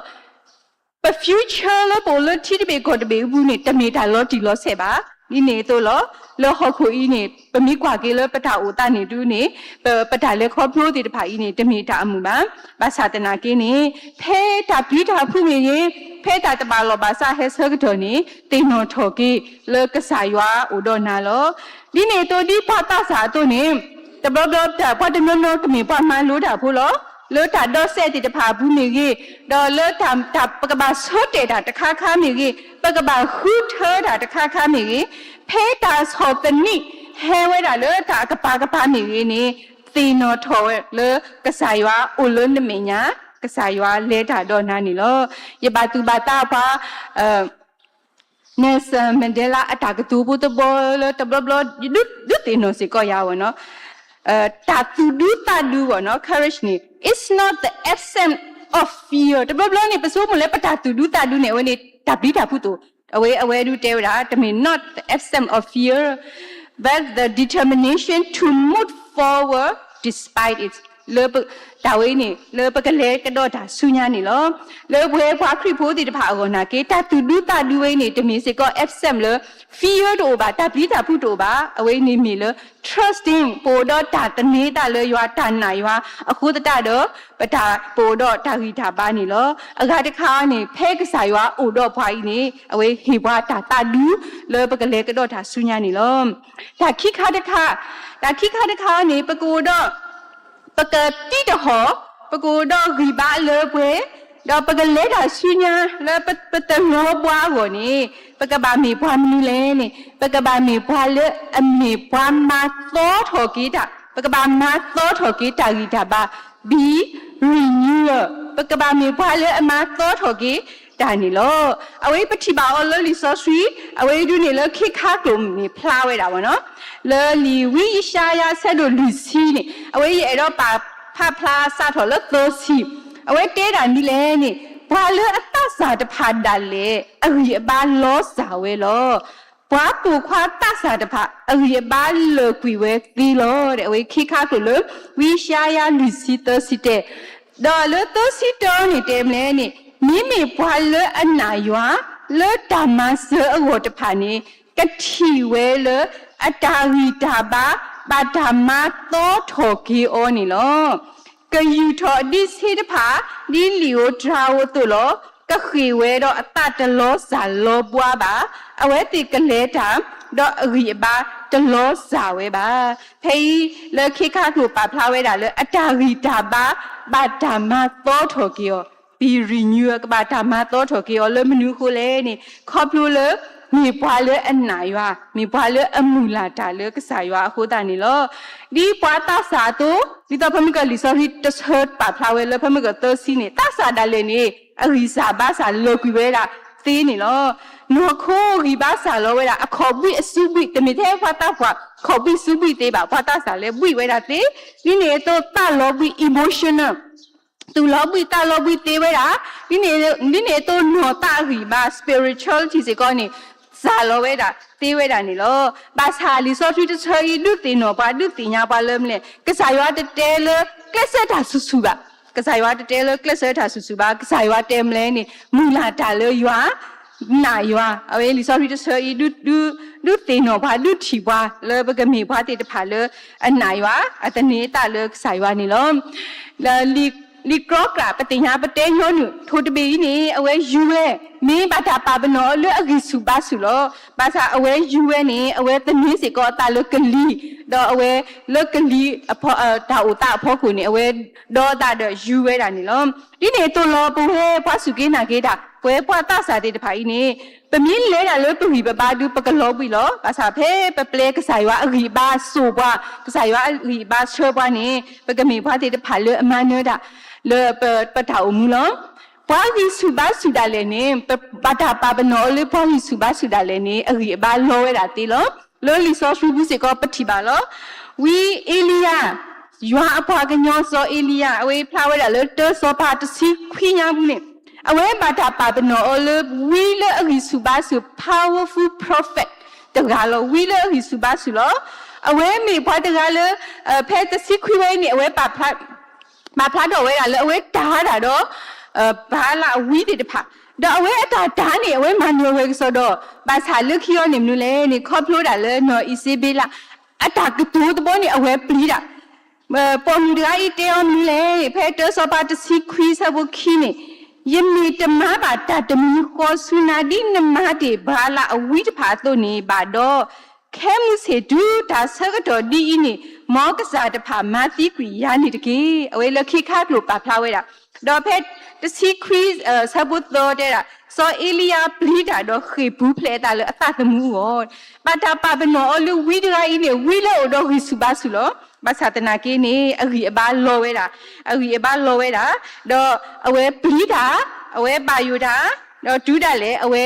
ပ future လၢပအိၣ်လၢထံတဘ့ၣ်ကီၢ်တဘ့ၣ်အပူၤန့ၣ် တမ့ၢ်တၢ်လီၤတံၢ်လီၤဆဲးဘၣ်. ဒ်န့ၣ်အသိးလီၤ. လၢဟီၣ်ခိၣ်အံၤန့ၣ် ပမ့ၢ်ကွၢ်က့ၤလၢပတၢ်အိၣ်သးန့ၣ်ဒုးန့ၣ် ပ ပတၢ်လဲၤခီဖျိသ့ၣ်တဖၣ်အံၤန့ၣ် တမ့ၢ်တၢ်အမုာ်ဘၣ်. ဘၣ်ဆၣ်သနာ်က့န့ၣ် ဖဲတၢ်ပျံၤတၢ်ဖုးမ့ၢ်ဂ့ၤ, ဖဲတၢ်တဘၣ်လီၢ်ဘၣ်စးဟဲဆၢကတီၢ်န့ၣ် သ့ၣ်နီၣ်ထီၣ်က့ၤလၢကစၢ်ယွၤအိၣ်ဒီးနၤလီၤ. ဒ်န့ၣ်အသိးဒ်ပှၤသးစၢ်အသိးန့ၣ် တဘျီဘျီပှၤတနီၤနီၤကမ့ၢ်ပှၤမၤလိတၢ်ဖိလီၤ. လၢတၢ်ဒီးစဲးသ့ၣ်တဖၣ်အပူၤမ့ၢ်ဂ့ၤ, ဒီးလၢတၢ် တၢ် ပကဘၣ်ဆၢတဲာ်တၢ်တခါခါမ့ၢ်ဂ့ၤ, ပကဘၣ်ဃုထၢတၢ်တခါခါမ့ၢ်ဂ့ၤ, ဖဲတၢ်ဆီၣ်သနံးဟဲဝဲဒၣ်လၢတၢ်အကပၤကပၤမ့ၢ်ဂ့ၤန့ၣ် သ့ၣ်နီၣ်ထီၣ်ဝဲလၢကစၢ်ယွၤအိၣ်လၢနမဲာ်ညါ, ကစၢ်ယွၤလဲၤတၢ်ဒီးနၤန့ၣ်လီၤ. ယဘၣ်သူၣ်ဘၣ်သးပှၤ Nelson Mandela အတၢ်ကတိၤဖိတဘီလၢတဘျီဘျီ ဒုးသ့ၣ်နီၣ်စ့ၢ်ကီးယၤဝဲနီၤ, တၢ်သူၣ်ဒူသးဒူဝဲနီၤ, courage န့ၣ် it's not the absence of fear. တဘျီဘျီန့ၣ် ပဆိကမိၣ်လၢပတၢ်သူၣ်ဒူသးဒူန့ၣ် အဝဲန့ၣ်တၢ်ပျံၤတၢ်ဖုးတအိၣ်, အဝဲ အဝဲဒုးတဲဝဲဒၣ် တမ့ၢ် not the absence of fear but the determination to move forward despite it. လၢပ တၢ်ဝဲအံၤန့ၣ် လၢပကလဲၤကဒီးတၢ်ဆူညါန့ၣ်လီၤ. လၢပဝဲပှၤခရံာ်ဖိသ့ၣ်တဖၣ်အဂီၢ်နာ်က့ တၢ်သူၣ်ဒူသးဒူဝဲအံၤန့ၣ် တမ့ၢ်စ့ၢ်ကီး absent လၢ fear တအိၣ်ဘၣ်, တၢ်ပျံၤတၢ်ဖုးတအိၣ်ဘၣ်. အဝဲအံၤန့ၣ်မ့ၢ်လၢ trusting ပအိၣ်ဒီးတၢ်သန့ၤသးလၢယွၤ, တၢ်နာ်ယွၤအဃိသတးဒီး ပတၢ် ပအိၣ်ဒီးတၢ်ဂံၢ်တၢ်ဘါန့ၣ်လီၤ. အဂၤတခါန့ၣ် ဖဲကစၢ်ယွၤအိၣ်ဒီးပှၤအံၤန့ၣ် အဝဲဟ့ၣ်ပှၤတၢ်သးဒူလၢပကလဲၤကဒီးတၢ်ဆူညါန့ၣ်လီၤ. တၢ်ခံခါတခါ, တၢ်ခံခါတခါန့ၣ် ပကအိၣ်ဒီး ပကတံၢ်တဟီၣ်, ပကအိၣ်ဒီးဂံၢ်ဘါအလၢအပှဲၤ, ဒီးပကလဲၤတၢ်ဆူညါလၢပတလီၤဘှါအဂီၢ်န့ၣ် ပကဘၣ်မ့ၢ်ပှၤမနုၤလဲၣ်န့ၣ် ပကဘၣ်မ့ၢ်ပှၤလၢအမ့ၢ်ပှၤမၤသီထီၣ်က့ၤတၢ်, ပကဘၣ်မၤသီထီၣ်က့ၤတၢ်ဂံၢ်တၢ်ဘါ, be renewal. ပကဘၣ်မ့ၢ်ပှၤလၢအမၤသီထီၣ်က့ၤ တၢ်န့ၣ်လီၤ. အဝဲပထံၣ်ဘၣ်အီၤလၢလံာ်စီဆှံ, အဝဲဒုးန့ၣ်လၢခ့ခါကျိာ်န့ၣ်ဖျါဝဲဒၣ်ဘၣ်နီၤ, လၢလံာ်ဝံယၡါယၤဆၢဒိၣ်လွံၢ်ဆံန့ၣ် အဝဲယအဲၣ်ဒိးပာ်ဖးဖျါစးထီၣ်လၢသၢဆံ, အဝဲတဲဒၣ်ဒ်လဲၣ်န့ၣ်, ပှၤလၢအသးစၢ်တဖၣ်ဒၣ်လဲာ် အဂံၢ်အဘါလီၤစၢ်ဝဲလီၤ. ပှၤပိာ်ခွါသးစၢ်တဖၣ် အဂံၢ်အဘါလၢာ်ကွံာ်ဝဲသ့လီၤ. အဝဲခ့ခါကျိာ်လၢ ဝံယၡါယၤလွံၢ်ဆံသၢဆံတဲ, ဒီးလၢသၢဆံတၢန့ၣ်တဲမလဲၣ်န့ၣ်, မ့မ့ၢ်ပှၤလၢအနာ်ယွၤ လၢတၢ်မၤစၢၤအဂီၢ်တဖၣ်န့ၣ် ကထံၣ်ဝဲလၢ အတၢ်ဂံၢ်တၢ်ဘါ ဘၣ်တၢ်မၤသီထီၣ်က့ၤအီၤန့ၣ်လီၤ. ကယူာ်ထီၣ်ဒ့ဆ့တဖၣ် ဒ်လံာ်ဧိၤတြၤဧိၤအသိးလီၤ. ကဃ့ၢ်ဝဲဒီးအသးတလီၤစၢ်လီၤဘှါဘၣ်. အဝဲသ့ၣ်ကလဲၤတၢ် ဒီးအဂံၢ်အဘါတလီၤစၢ်ဝဲဘၣ်. ဖဲအံၤလၢခ့ခါကျိာ်ပာ်ဖျါဝဲဒၣ်လၢ အတၢ်ဂံၢ်တၢ်ဘါ ဘၣ်တၢ်မၤသီထီၣ်က့ၤအီၤ, ပံၤ renewal ကဘၣ်တၢ်မၤသီထီၣ်က့ၤအီၤလၢမနုၤအဃိလဲၣ်န့ၣ်, ခီဖျိလၢ မ့ၢ်ပှၤလၢအနာ်ယွၤ, မ့ၢ်ပှၤလၢအမုၢ်လၢ်တၢ်လၢကစၢ်ယွၤအဃိသတးန့ၣ်လီၤ. ဒ်ပှၤသးစၢ်အသိး, ဒ်သိးဖဲမုၢ်ကၢၢ်လံာ်စီဆှံတဆၢပာ်ဖျါဝဲလၢဖဲမုၢ်ကၢၢ်သၢဆံန့ၣ်, သးစၢ်ဒၣ်လဲာ်န့ၣ် အဂံၢ်စၢ်ဘါစၢ်လၢာ်ကွံာ်ဝဲဒၣ်သ့န့ၣ်လီၤ. နီၢ်ခိဂံၢ်ဘါစၢ်လီၤဝဲဒၣ် အခီၣ်ဘှံးအစုဘှံး, တမ့ၢ်ထဲပှၤသးပှၢ် ခီၣ်ဘှံးစုဘှံးသ့ဘၣ်, ပှၤသးစၢ်လၢဘှံးဝဲဒၣ်သ့, ဒ်န့ၣ်အသိးသးလီၤဘှံး emotional သူၣ်လီၤဘှံးသးလီၤဘှံးသ့ဝဲဒၣ်, ဒ်န့ၣ်အသိးနီၢ်သးအဂံၢ်ဘါ spirituality စ့ၢ်ကီးန့ၣ် စၢ်လီၤဝဲဒၣ်သ့ဝဲဒၣ်န့ၣ်လီၤ. ဘၣ်ဆၣ်လံာ်စီဆှံတဆၢအံၤ ဒုးသ့ၣ်နီၣ်ပှၤ ဒုးသ့ၣ်ညါပှၤလၢမနုၤလဲၣ်, ကစၢ်ယွၤတတဲလၢကျဲးစၢးတၢ်ဆူၣ်ဆူၣ်ဘၣ်, ကစၢ်ယွၤတတဲလၢကျဲးစၢးတၢ်ဆူၣ်ဆူၣ်ဘၣ်, ကစၢ်ယွၤတဲမလဲၣ်န့ၣ် မုၢ်လၢ်တၢ်လၢယွၤ နာ်ယွၤ, အဝဲလံာ်စီဆှံတဆၢအံၤ ဒုးသ့ၣ်နီၣ်ပှၤ ဒုးထံၣ်ပှၤ လၢပကမ့ၢ်ပှၤသ့ၣ်တဖၣ်လၢအနာ်ယွၤ အသန့ၤအသးလၢကစၢ်ယွၤန့ၣ်လီၤ. လံာ်ကြီကြး ပသ့ၣ်ညါပတဲညီနုၢ် ထိၣ်တဘ့ၣ်အံၤန့ၣ် အဝဲယူၤဝဲ, မ့ၢ်ဘၣ်တၢ်ပာ်ပနီၣ်အီၤလၢအဂံၢ်ဆူၣ်ဘါဆူၣ်လီၤ. ဘၣ်ဆၣ်အဝဲယူၤဝဲန့ၣ် အဝဲသန့ၤစ့ၢ်ကီးအသးလၢကလံၤ, ဒီးအဝဲလၢကလံၤ တၢ်အိၣ်သးအဖီခိၣ်န့ၣ် အဝဲဒီသးဒီးယူၤဝဲဒၣ်န့ၣ်လီၤ. ဒ်န့ၣ်အသိးလီၤ ပဝဲပှၤစူၢ်က့ၤနာ်က့ၤတၢ် ပဝဲပှၤသးစၢ်သ့ၣ်တဖၣ်အံၤန့ၣ် ပမ့ၢ်လဲၤဒၣ်လၢပဂံၢ်ပဘါဒုး ပကလီၤဘှံးလီၤ. ဘၣ်ဆၣ်ဖဲပပျဲကစၢ်ယွၤအဂံၢ်အဘါစိာ်ပှၤ, ကစၢ်ယွၤအဂံၢ်အဘါဆှၢပှၤန့ၣ် ပကမ့ၢ်ပှၤသ့ၣ်တဖၣ်လၢအမၤနၢၤတၢ် လၢပတၢ်အိၣ်မူလီၤ. ပှၤဂံၢ်ဆူၣ်ဘါဆူၣ်ဒၣ်လဲာ်န့ၣ် ပဘၣ်တၢ်ပာ်ပနီၣ်အီၤလၢပှၤဂံၢ်ဆူၣ်ဘါဆူၣ်ဒၣ်လဲာ်န့ၣ် အဂံၢ်အဘါလီၤဝဲဒၣ်သ့လီၤ. လၢလံာ်စီဆှံပူၤစ့ၢ်ကီးပထံၣ်ဘၣ်လီၤ. ဝံအ့လံယၤ, ယွၤအပှၤကညီစီၤအ့လံယၤ အဝဲဖျါဝဲဒၣ်လၢတၢစီၤပၤတဆံခွံညါပူၤန့ၣ် အဝဲဘၣ်တၢ်ပာ်ပနီၣ်အီၤလၢ ဝံလၢအဂံၢ်ဆူၣ်ဘါဆူၣ် powerful prophet တဂၤလီၤ. ဝံလၢအဂံၢ်ဆူၣ်ဘါဆူၣ်လီၤ. အဝဲမ့ၢ်ပှၤတဂၤလၢ ဖဲတဆံခွံဝဲအံၤန့ၣ် အဝဲ ပာ်ဖျါထီၣ်ဝဲဒၣ်လၢအဝဲတၢ်တၢ်ဒီး ဘၤလးအဝံသ့ၣ်တဖၣ်, ဒီးအဝဲအတၢ်တၢ်န့ၣ် အဝဲမၤနၢၤဝဲကစီဒီ, ဘၣ်ဆၣ်လၢခံအီၤန့ၣ်မနုၤလဲၣ်န့ၣ် ခီဖျိဒၣ်လၢနီၢ်အံၤစ့ဘ့လး အတၢ်ကတိၤတဘီန့ၣ် အဝဲပျံၤတၢ် ပိာ်မုၣ်တဂၤအံၤတဲအီၤမနုၤလဲၣ်, ဖဲတၢစီၤပၤတဆံခွံဆၢဖိခံန့ၣ်, ယမ့ၢ်တမၤဘၣ်တၢ်တမံၤဃီဆူနၤ ဒ်နမၤတ့ၢ်ဘၤလးအဝံတဖၣ်အသိးန့ၣ်ဘၣ်ဒီး, ခဲမုၢ်ဆ့ၣ်တုၤတၢ်ဆၢကတီၢ်ဒ်အံၤန့ၣ်, မ်ကစၢ်တဖၣ်မၤသံကွံာ်ယၤန့ၣ်တက့ၢ်. အဝဲလၢခံခါကျိာ်ပာ်ဖျါဝဲဒၣ်, ဒီးဖဲတဆံခွံ ဆၢဖိသၢတဲဒၣ်, စီၤအ့လံယၤပျံၤတၢ်ဒီးဃ့ၢ်ပူၤဖျဲးအသးလၢအသးသမူအဂီၢ်, ဘၣ်တၢ်ပာ်ပနီၣ်အီၤလၢဝံတဂၤအံၤန့ၣ် ဝံလၢအအိၣ်ဒီးဂံၢ်ဆူၣ်ဘါဆူၣ်လီၤ. ဘၣ်ဆၣ်သနာ်က့န့ၣ် အဂံၢ်အဘါလီၤဝဲဒၣ်, အဂံၢ်အဘါလီၤဝဲဒၣ်, ဒီးအဝဲပျံၤတၢ်, အဝဲဘၣ်ယိၣ်တၢ်, ဒီးတုၤဒၣ်လဲာ်အဝဲ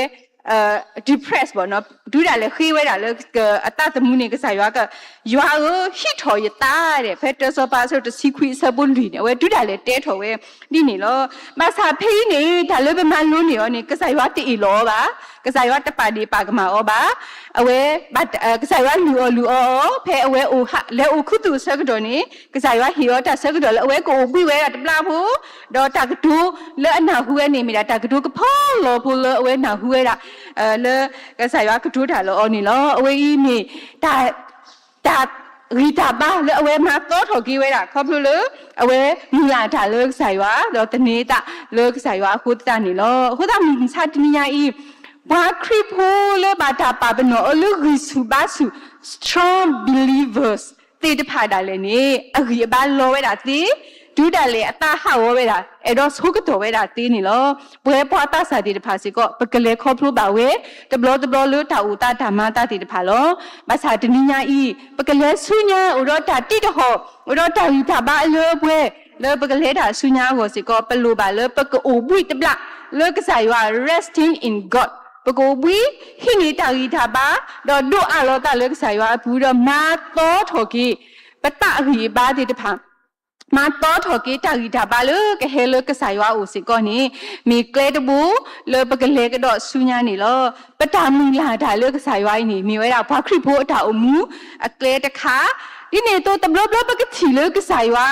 depress ဘၣ်နီၤ, တုၤဒၣ်လဲာ်ဃ့ဝဲဒၣ်လၢ အသးသမူန့ၣ် ကစၢ်ယွၤက, ယွၤဧၢ, ဟံးထီၣ်ယသးဒဲး, ဖဲတၢစီၤပၤအဆၢတဆံခွံအဆၢဖိလွံၢ်န့ၣ် အဝဲတုၤဒၣ်လဲာ်တဲထီၣ်ဝဲဒ်န့ၣ်လီၤ. ဘၣ်ဆၣ်ဖဲအံၤန့ၣ် တၢ်လၢပမၤလိန့ၢ်အီၤန့ၣ် ကစၢ်ယွၤတအ့ၣ်လိာ်အီၤဘၣ်, ကစၢ်ယွၤတပာ်ဒ့ၣ်ပာ်ကမၣ်အီၤဘၣ်, အဝဲ ကစၢ်ယွၤလုၢ်အီၣ်လုၢ်အီအီၤ ဖဲအဝဲအိၣ်ဟး လဲၤအိၣ်ခူသူၣ်အဆၢကတီၢ်န့ၣ် ကစၢ်ယွၤဟ့ၣ်အီၤတၢ်ဆၢကတီၢ်လၢအဝဲကအိၣ်ဘှံးဝဲဒၣ်တဘျီဖိ, ဒီးတၢ်ကတိၤလၢအနၢ်ဟူဝဲန့ၣ် မ့ၢ်ဒၣ်တၢ်ကတိၤကဖီလီၤဖိလၢအဝဲနၢ်ဟူဝဲဒၣ် လၢကစၢ်ယွၤကတိၤတၢ်လၢအီၤန့ၣ်လီၤ. အဝဲအံၤမ့ၢ် တၢ်ဂံၢ်တၢ်ဘါလၢအဝဲမၤသီထီၣ်က့ၤဝဲဒၣ် ခီဖျိလၢ အဝဲမုၢ်လၢ်တၢ်လၢကစၢ်ယွၤ ဒီးသန့ၤအသးလၢကစၢ်ယွၤအဃိသတးန့ၣ်လီၤ. အဃိသတးမုၢ်မဆါတနံၤညါအံၤ ပှၤခရံာ်ဖိလၢဘၣ်တၢ်ပာ်ပနီၣ်အီၤလၢဂံၢ်ဆူၣ်ဘါဆူၣ် strong believers သ့ၣ်တဖၣ်ဒၣ်လဲာ်န့ၣ် အဂံၢ်အဘါလီၤဝဲဒၣ်သ့, တုၤဒၣ်လဲာ်အသးဟးဂီၤဝဲဒၣ် အဲၣ်ဒိးဆိကတီၢ်ဝဲဒၣ်သ့န့ၣ်လီၤ. ပဝဲပှၤသးစၢ်သ့ၣ်တဖၣ်စ့ၢ်ကီး ပကလဲၤခီဖျိဘၣ်ဝဲ တဘျီတဘျီလၢတၢ်အိၣ်သးတၢ်မၤသးသ့ၣ်တဖၣ်လီၤ. ဘၣ်ဆၣ်တနံၤညါအံၤ ပကလဲၤဆူညါအိၣ်ဒီးတၢ်တံးတဟီၣ်, အိၣ်ဒီးတၢ်ဂံၢ်တၢ်ဘါအလၢအပှဲၤ လၢပကလဲၤတၢ်ဆူညါအဂီၢ်စ့ၢ်ကီး ပလိၣ်ဘၣ်လၢပကအိၣ်ဘှံးတဘျီလၢကစၢ်ယွၤ resting in God, ပကအိၣ်ဘှံး ဟံးန့ၢ်တၢ်ဂံၢ်တၢ်ဘါ, ဒီးဒိးအးလီၤသးလၢကစၢ်ယွၤအပူၤ ဒီးမၤသီထီၣ်က့ၤ ပသးအဂံၢ်အဘါသ့ၣ်တဖၣ် မၤသီထီၣ်က့ၤတၢ်ဂံၢ်တၢ်ဘါလၢကဟဲလၢကစၢ်ယွၤအအိၣ်စ့ၢ်ကီးန့ၣ် မ့ၢ်ကျဲတဘိလၢပကလဲၤကဒီးဆူညါန့ၣ်လီၤ. ပတၢ်မုၢ်လၢ်တၢ်လၢကစၢ်ယွၤအံၤန့ၣ် မ့ၢ်ဝဲဒၣ်ပှၤခရံာ်ဖိအတၢ်အိၣ်မူအကျဲတခါ, ဒ်န့ၣ်အသိးတဘျီဘျီပကထံၣ်လၢကစၢ်ယွၤ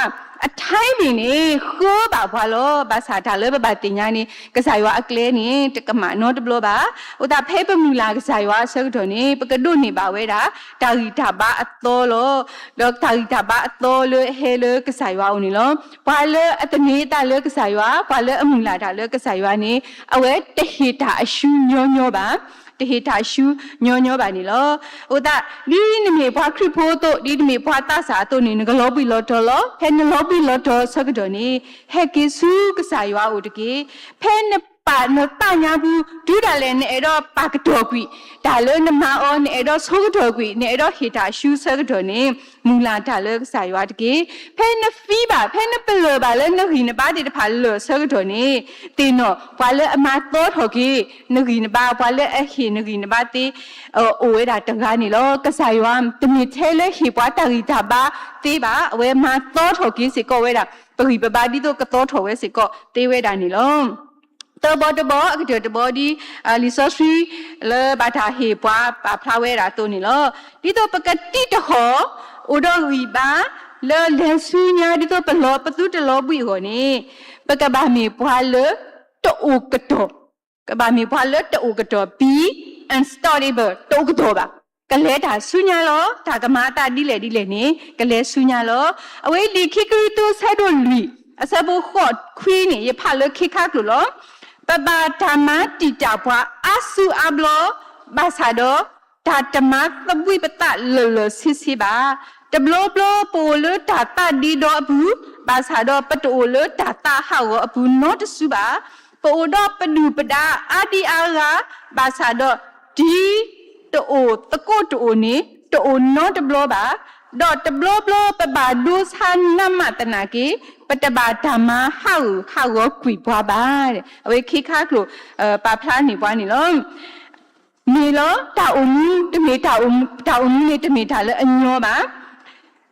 အtimingန့ၣ် ဃၢဘၣ်ပှၤလီၤ. ဘၣ်ဆၣ်တၢ်လၢပဘၣ်သ့ၣ်ညါန့ၣ် ကစၢ်ယွၤအကျဲန့ၣ် တကမၣ်နီတဘျီဘၣ်. အဃိသတးဖဲပမုၢ်လၢ်ကစၢ်ယွၤအဆၢကတီၢ်န့ၣ် ပကဒိးန့ၢ်ဘၣ်ဝဲဒၣ် တၢ်ဂံၢ်တၢ်ဘါအသီလီၤ. ဒီးတၢ်ဂံၢ်တၢ်ဘါအသီလၢအဟဲလၢကစၢ်ယွၤအအိၣ်န့ၣ်လီၤ. ပှၤလၢအသန့ၤအသးလၢကစၢ်ယွၤ, ပှၤလၢအမုၢ်လၢ်တၢ်လၢကစၢ်ယွၤန့ၣ် အဝဲတဟ့ၣ်တၢ်အရှုံးညီညီဘၣ်, တဟ့ၣ်တၢ်အရှုံးညီညီဘၣ်န့ၣ်လီၤ. အဃိသတး ဒ်နမ့ၢ်ပှၤခရံာ်ဖိအသိး, ဒ်နမ့ၢ်ပှၤသးစၢ်အသိးန့ၣ် နကလီၤဘှံးလီၤတီၤလီၤ. ဖဲနလီၤဘှံးလီၤတီၤအဆၢကတီၢ်န့ၣ် ဟဲက့ၤဆူကစၢ်ယွၤအအိၣ်တက့ၢ်. ဖဲနပာ်နသးညါပူၤ တုၤဒၣ်လဲာ်နအဲၣ်ဒိးပာ်ကတီၤကွံာ် တၢ်လၢနမၤအီၤ နအဲၣ်ဒိးဆိကတီၢ်ကွံာ် နအဲၣ်ဒိးဟ့ၣ်တၢ်အရှုံးအဆၢကတီၢ်န့ၣ် မုၢ်လၢ်တၢ်လၢကစၢ်ယွၤတက့ၢ်. ဖဲနသံဘၣ်, ဖဲနပလၢၢ်ဘၣ်လၢနဂံၢ်နဘါသ့ၣ်တဖၣ်လၢာ်အဆၢကတီၢ်န့ၣ် သ့ၣ်နီၣ် ပှၤလၢအမၤသီထီၣ်က့ၤနဂံၢ်နဘါ, ပှၤလၢအဟ့ၣ်နဂံၢ်နဘါသ့ အိၣ်ဝဲဒၣ်တဂၤန့ၣ်လီၤ. ကစၢ်ယွၤတမ့ၢ်ထဲလၢဟ့ၣ်ပှၤတၢ်ဂံၢ်တၢ်ဘါသ့ဘၣ်, အဝဲမၤသီထီၣ်က့ၤစ့ၢ်ကီးဝဲဒၣ် ပဂံၢ်ပဘါဒ်သိးကသီထီၣ်ဝဲစ့ၢ်ကီးသ့ဝဲဒၣ်န့ၣ်လီၤ. သၢဘီတဘီ အကတၢၢ်တဘီဒ် လံာ်စီဆှံလၢဘၣ်တၢ်ဟ့ၣ်ပှၤပာ်ဖျါဝဲဒၣ်အသိးန့ၣ်လီၤ. ဒ်သိးပကတံၢ်တဟီၣ် အိၣ်ဒီးဂံၢ်ဘါ လၢလဲၤဆူညါ ဒ်သိးပလီၤပသူတလီၤဘှံးအဂီၢ်န့ၣ် ပကဘၣ်မ့ၢ်ပှၤလၢတအိၣ်ကတီၢ်, ကဘၣ်မ့ၢ်ပှၤလၢတအိၣ်ကတီၢ်, be unstoppable, တအိၣ်ကတီၢ်ဘၣ်. ကလဲၤတၢ်ဆူညါလီၤ. တၢ်ကမၤအသးဒ်လဲၣ်ဒ်လဲၣ်န့ၣ် ကလဲၤဆူညါလီၤ. အဝဲလံာ်ခံကရံၣ်သူးဆၢဒိၣ်လွံၢ် အဆၢဖိဃိးခွံန့ၣ် ယဖးလၢခ့ခါကျိာ်လီၤ. ပဘၣ်တၢ်မၤတံာ်တာ်ပှၤအါစုအါဘျီ, ဘၣ်ဆၣ်ဒီး တၢ်တမၤသဘှံးပသးလၢာ်လၢာ်ဆ့ဆ့ဘၣ်. တဘျီဘျီပအိၣ်လၢတၢ်သးဒ့ဒီအပူၤ, ဘၣ်ဆၣ်ဒီးပတအိၣ်လၢတၢ်သးဟးဂီၤအပူၤနီတစုဘၣ်. ပအိၣ်ဒီးပဒုၣ်ပဒါအါဒံအါဂၤ, ဘၣ်ဆၣ်ဒီးတံၤတအိၣ်သကိးတအိၣ်န့ၣ် တအိၣ်နီတဘျီဘၣ်. ဒီးတဘျီဘျီပဘၣ်ဒိဆါနးမးသနာ်က့, ပတဘၣ်တၢ်မၤဟးဂူာ်ဟးဂီၤကွံာ်ပှၤဘၣ်. အဝဲခ့ခါကျိာ် ပာ်ဖျါန့ၢ်ပှၤန့ၣ်လီၤ. မ့ၢ်လီၤ တၢ်အိၣ်မူ တမ့ၢ်တၢ်အိၣ်မူ တၢ်အိၣ်မူန့ၣ် တမ့ၢ်တၢ်လၢအညီဘၣ်.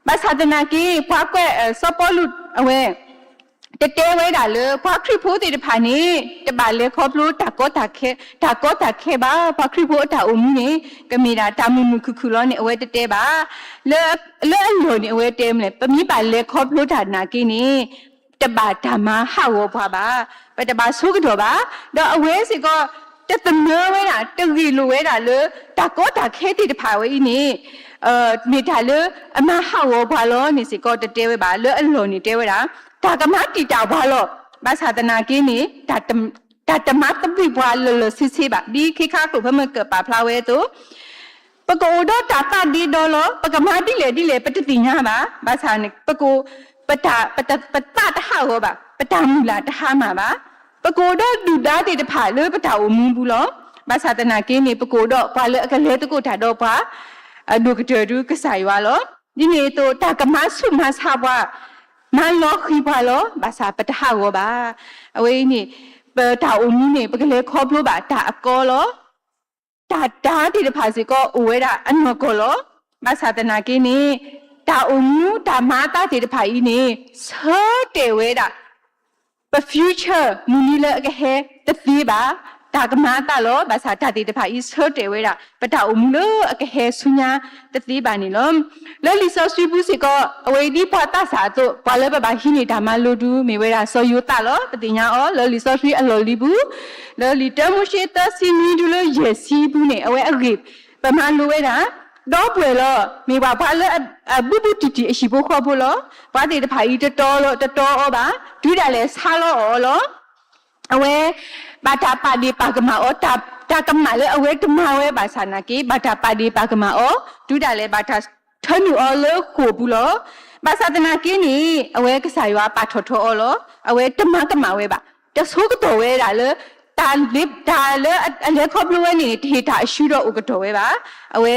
ဘၣ်ဆၣ်သနာ်က့ ပှၤကွဲး စီၤပီလူးအဝဲ တတဲဝဲဒၣ်လၢ ပှၤခရံာ်ဖိသ့ၣ်တဖၣ်န့ၣ် တဘၣ်လဲၤခီဖျိတၢ်ကီတၢ်ခဲ တၢ်ကီတၢ်ခဲဘၣ်. ပှၤခရံာ်ဖိအတၢ်အိၣ်မူန့ၣ် ကမ့ၢ်ဒၣ်တၢ်မုာ်မုာ်ခုၣ်ခုၣ်လီၤန့ၣ် အဝဲတတဲဘၣ်. လၢ လၢအလီၢ်န့ၣ် အဝဲတဲမလဲၣ်, ပမ့ၢ်ဘၣ်လဲၤခီဖျိတၢ်နာ်က့န့ၣ် တဘၣ်တၢ်မၤဟးဂီၤပှၤဘၣ်, ပတဘၣ်ဆိကတီၢ်ဘၣ်. ဒီးအဝဲစ့ၢ်ကီး တသမၢဝဲဒၣ် တဂ့ၢ်လိာ်ဝဲဒၣ်လၢ တၢ်ကီတၢ်ခဲသ့ၣ်တဖၣ်ဝဲအံၤန့ၣ် မ့ၢ်တၢ်လၢအမၤဟးဂီၤပှၤလီၤန့ၣ်စ့ၢ်ကီး တတဲဝဲဘၣ်. လၢအလီၢ်န့ၣ်တဲဝဲဒၣ် တၢ်ကမၤတံာ်တာ်ပှၤလီၤ. ဘၣ်ဆၣ်သနာ်က့န့ၣ် တၢ်တ တၢ်တမၤသဘှံးပှၤလၢာ်လၢာ်ဆ့ဆ့ဘၣ်. ဒ်ခ့ခါကျိာ်ဖဲမ့ၢ်ကပာ်ဖျါဝဲအသိး ပကအိၣ်ဒီးတၢ်သးဒ့ဒီလီၤ. ပကမၤဒ်လဲၣ်ဒ်လဲၣ် ပတသ့ၣ်ညါဘၣ်. ဘၣ်ဆၣ်န့ၣ် ပကအိၣ် ပတၢ် ပတ ပသးတဟးဂီၤဘၣ်. ပတၢ်မုၢ်လၢ်တဟါမၢ်ဘၣ်. ပကအိၣ်ဒီးဒုၣ်ဒါသ့ၣ်တဖၣ်လၢပတၢ်အိၣ်မူပူၤလီၤ. ဘၣ်ဆၣ်သနာ်က့န့ၣ် ပကအိၣ်ဒီးပှၤလၢအကလဲၤသကိးတၢ်ဒီးပှၤ အဒိၣ်ကတၢၢ်ဒုကစၢ်ယွၤလီၤ. ဒ်န့ၣ်အသိး တၢ်ကမၤဆူးမၤဆါပှၤ မၤလီၤဃံၤပှၤလီၤ. ဘၣ်ဆၣ်ပတဟးဂီၤဘၣ်. အဝဲအံၤန့ၣ် ပတၢ်အိၣ်မူန့ၣ် ပကလဲၤခီဖျိဘၣ်တၢ်အကီလီၤ. တၢ်တၢ်သ့ၣ်တဖၣ်စ့ၢ်ကီးအိၣ်ဝဲဒၣ်အနီၢ်ကီၢ်လီၤ. ဘၣ်ဆၣ်သနာ်က့န့ၣ် တၢ်အိၣ်မူတၢ်မၤအသးသ့ၣ်တဖၣ်အံၤန့ၣ် ဆၢတဲာ်ဝဲဒၣ် ပ future မုၢ်နံၤလၢအကဟဲတသ့ဘၣ်. တၢ်ကမၤအသးလီၤ. ဘၣ်ဆၣ်တၢ်သ့ၣ်တဖၣ်အံၤ ဆၢတဲာ်ဝဲဒၣ် ပတၢ်အိၣ်မူလၢအကဟဲဆူညါတသ့ဘၣ်န့ၣ်လီၤ. လၢလံာ်စီဆှံပူၤစ့ၢ်ကီး အဝဲဒ်ပှၤသးစၢ်အသိး ပှၤလၢပဘၣ်ဟံးန့ၢ်တၢ်မၤလိဒု မ့ၢ်ဝဲဒၣ်စီၤယိၤသးလီၤ. ပသ့ၣ်ညါအီၤ လၢလံာ်စီဆှံအလီၢ်လံၤပူၤ လၢလံာ်တၢမိၤၡ့သၢဆံနွံတုၤလၢယဲၢ်ဆံပူၤန့ၣ် အဝဲအဂ့ၢ် ပမၤလိဝဲဒၣ် ဒီပုၢ်ဝဲၢ်လီၤ. မ့ၢ်ဘၣ်ပှၤလၢအဘူးဘူးတံၢ်တံၢ်အဟံၣ်ဖိဃီဖိလီၤ. ပှၤသ့ၣ်တဖၣ်အံၤတတီလီၤ တတီအီၤဘၣ်. တုၤဒၣ်လဲာ်ဆါလီၤအီၤလီၤ. အဝဲ ဘၣ်တၢ်ပာ်ဒ့ၣ်ပာ်ကမၣ်အီၤ တၢ် တၢ်ကမၣ်လၢအဝဲတမၤဝဲဘၣ်ဆၣ်နာ်က့ ဘၣ်တၢ်ပာ်ဒ့ၣ်ပာ်ကမၣ်အီၤ တုၤဒၣ်လဲာ်ဘၣ်တၢ်ထၢနုာ်အီၤလၢဃိာ်ပူၤလီၤ. ဘၣ်ဆၣ်သနာ်က့န့ၣ် အဝဲကစၢ်ယွၤပာ်ထီၣ်ထီအီၤလီၤ. အဝဲတမၤကမၣ်ဝဲဘၣ်. တဆိကတီၢ်ဝဲဒၣ်လၢ တၢ်လၢ တၢ်လၢအလဲၤခီဖျိဝဲန့ၣ်န့ၣ် တဟ့ၣ်တၢ်အရှုံးဒီးအိၣ်ကတီၢ်ဝဲဘၣ်. အဝဲ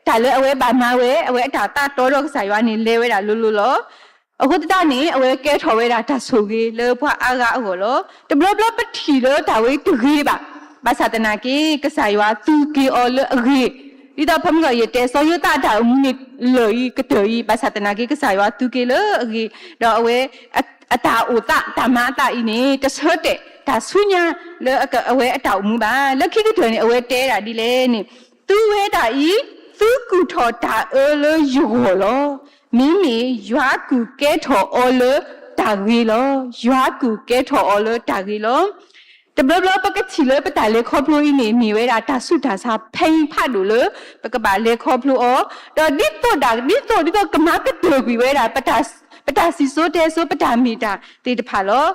တၢ်လၢအဝဲဘၣ်မၤဝဲ အဝဲအတၢ်သးတီဒီးကစၢ်ယွၤန့ၣ် လဲၤဝဲဒၣ်လိၤလိၤလီၤ. အဃိသတးန့ၣ် အဝဲကဲထီၣ်ဝဲဒၣ်တၢ်ဆိၣ်ဂ့ၤလၢပှၤအါဂၤအဂီၢ်လီၤ. တဘျီဘျီပထံၣ်လၢတၢ်ဝဲတဂ့ၤဘၣ်, ဘၣ်ဆၣ်သနာ်က့ ကစၢ်ယွၤသူက့ၤအီၤလၢအဂ့ၤ, ဒ်သိးဖဲမုၢ်ဂီၤယတဲစီၤယိၤသးအတၢ်အိၣ်မူန့ၣ်လၢာ်အံၤကတၢၢ်အံၤ, ဘၣ်ဆၣ်သနာ်က့ ကစၢ်ယွၤသူက့ၤလၢအဂ့ၤ, ဒီးအဝဲ အတၢ်အိၣ်သး တၢ်မၤအသးအံၤန့ၣ် တဆၢတဲာ်တၢ်ဆူညါလၢအဝဲအတၢ်အိၣ်မူဘၣ်. လၢခံကတၢၢ်န့ၣ် အဝဲတဲဒၣ်ဒ်လဲၣ်န့ၣ်, သုဝဲဒၣ်အံၤ သုကူၣ်ထီၣ်တၢ်အၢလၢယဂီၢ်လီၤ. မ့မ့ၢ်ယွၤကူၣ်ကဲထီၣ်အီၤလၢတၢ်ဂ့ၤလီၤ. ယွၤကူၣ်ကဲထီၣ်အီၤလၢတၢ်ဂ့ၤလီၤ. တဘျီဘျီပကထံၣ်လၢပတၢ်လဲၤခီဖျိအံၤန့ၣ် မ့ၢ်ဝဲဒၣ်တၢ်ဆူးတၢ်ဆါဖဲအံၤဖးဒိၣ်လၢ ပကဘၣ်လဲၤခီဖျိအီၤ, ဒီးဒ်သိးဒၣ် ဒ်သိး ဒ်သိးကမၤကတၢၢ်ကွံာ်ဝဲဒၣ် ပတၢ်စံၣ်စိၤတဲစိၤ ပတၢ်မ့ၢ်တၢ်သ့ၣ်တဖၣ်လီၤ.